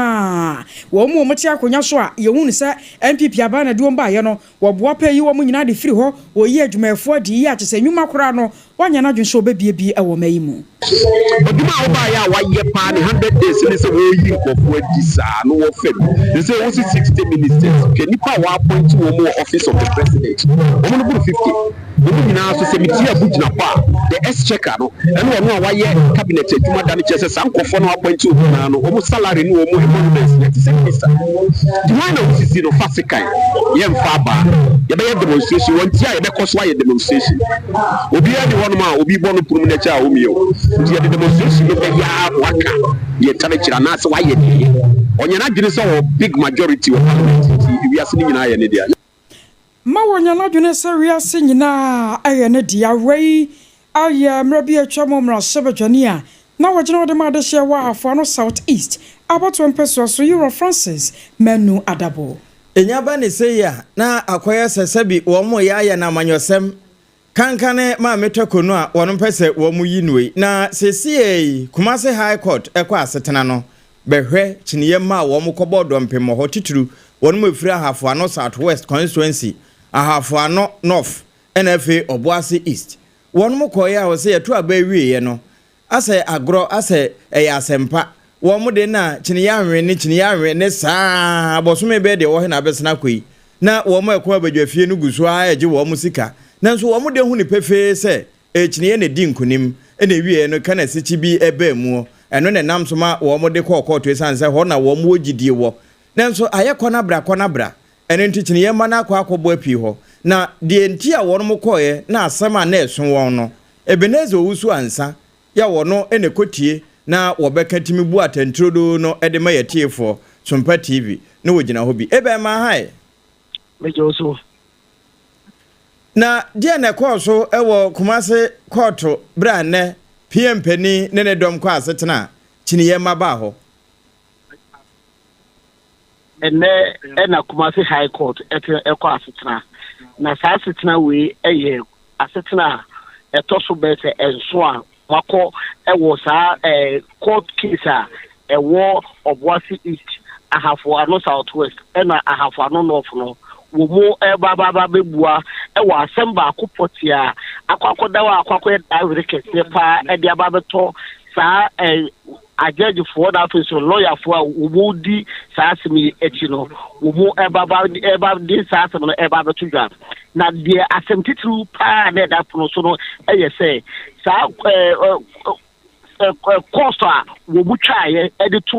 a wɔn mu wɔte akonnwa so a yɛhu no sɛ NPP aban na ɛde wɔn baeɛ no, wɔboa pɛ yi wɔn nyinaa de firi hɔ, wɔyi adwumayɛfoɔ adi yi a kyɛ sɛ nnwuma koraa no wɔanyɛ n'adwene sɛ wɔbɛbue bi wɔ ɔman yi mu. Adwuma a wobaeɛ a wayɛ paa ne hundred days ne sɛ wɔreyi nkurɔfoɔ adi saa no wɔ fam. Te sɛ wosi 60 ministers, hwɛ nnipa a wɔappoint wɔn wɔ office of the president, wɔn no boro 50. Wɔn nyinaa nso, sɛ metie Abu Jinapor a, the exchequer no, ɛne ɔno a wayɛ cabinet adwuma da no kyerɛ sɛ saa nkurɔfoɔ no a wɔappoint wɔn nyinaa no, wɔn salary ne wɔn emoluments no, ɛte sɛ minister. Nti hwan na wosisi no? Fa sekan. Yɛmfa abaa. Yɛbɛyɛ demonstration. Wɔn nti a yɛbɛkɔ so ayɛ demonstration. Obiara nni hɔnom a obi bɔ no pono mu na ɛkyɛ a ɔmmie o. Nti yɛde demonstration no bɛyɛ ara ma waka deɛ ɛtare kyerɛ anaasɛ wayɛ deɛ ɛyɛ. Ɔnyɛ n'adwene sɛ ɔwɔ big majority wɔ parliament nti wiase no nyinaa yɛ ne dea. Ma wɔnya n'adwene sɛ wiase nyinaa yɛ ne dea. Wei ayɛ mmerɛ bi a atwam mmarahyɛbadwani a na ɔgyina hɔ de ma adehyeɛ wɔ Ahafo Ano South East abatoɔ mpɛsoa so, Yewura Francis Manu Adabo. Enya ba ne sei a, na akɔyɛ sɛ sɛbi wɔn reyɛ ayɛ no amanyɔsɛm Kankane Maame Tɔkonu a wɔn pɛ sɛ wɔn yi no yi. Na seesei yi Kumasi High Court kɔ asetena no bɛhwɛ kyiniiɛ mma a wɔn kɔbɔɔ dɔmpem wɔ hɔ titiriw wɔn mu ɛfiri Ahafo Ano South West Constituency, Ahafo Ano North ɛna afei Obuasi East. Wɔn kɔeɛ a wɔsɛ yɛto aba awieɛ no Asɛ agorɔ, asɛ ɛyɛ asɛmpa. Wɔn de na kyiniiɛ anwe ne kyiniiɛ anwe ne saa ara, bɔsome bɛyɛ deɛ ɛwɔ he na abɛsene akɔ yi, na wɔn a ɛkɔ abadwafie no gu so ara regye wɔn sika. Nanso wɔn de hu no pefee sɛ ɛyɛ kyiniiɛ na ɛdi nkonim, ɛna ɛwieɛ no kanasikyi bi baa muo. Ɛno na ɛnam so ma wɔn de kɔɔ kɔɔto ɛsiane sɛ hɔ na wɔn wɔ gyidie wɔ. Nanso ayɛ kɔ na bra kɔ na bra. Ɛno nti kyiniiɛ mma no akɔ akɔbɔ apii hɔ. Na deɛ nti a wɔn kɔeɛ na asɛm a na ɛso wɔn no, Ebenezer Owusu Ansah yɛ wɔno na ɛkɔtie na wɔbɛka tumi bu atɛnturodoo no de ma yɛatiefoɔ, Sompa TV, na wɔgyina hɔ bi. Eben Mahae. Megye wo so. Na deɛn na ɛkɔɔ so wɔ Kumase kɔɔto berɛ a nnɛ PM panin ne ne dɔm kɔɔ asetena a kyiniiɛ mma baa hɔ? Ɛnnɛ na Kumasi High Court te kɔ asetena, na saa asetena wei yɛ asetena a ɛtɔ so bɛyɛ sɛ nson a wɔakɔ wɔ saa court case a ɛwɔ Obuasi East, Ahafo Ano South West ɛna Ahafo Ano North no wɔ mu ɛreba aba aba abɛbua wɔ asɛm baako pɔtee a akɔ akɔda hɔ a akɔ akɔyɛ dawere kɛseɛ paa ɛde aba abɛtɔ saa Agyɛgyefoɔ na afei nso lɔyafoɔ a wɔdi saa asɛm yi akyi no, wɔn ɛba ba ɛba de saa asɛm no ɛba abɛto dwa. Na deɛ asɛm titiriw paa na ɛda pono so no yɛ sɛ saa ɛɛ ɛɛ kɔɔso a wɔn twaeɛ de to.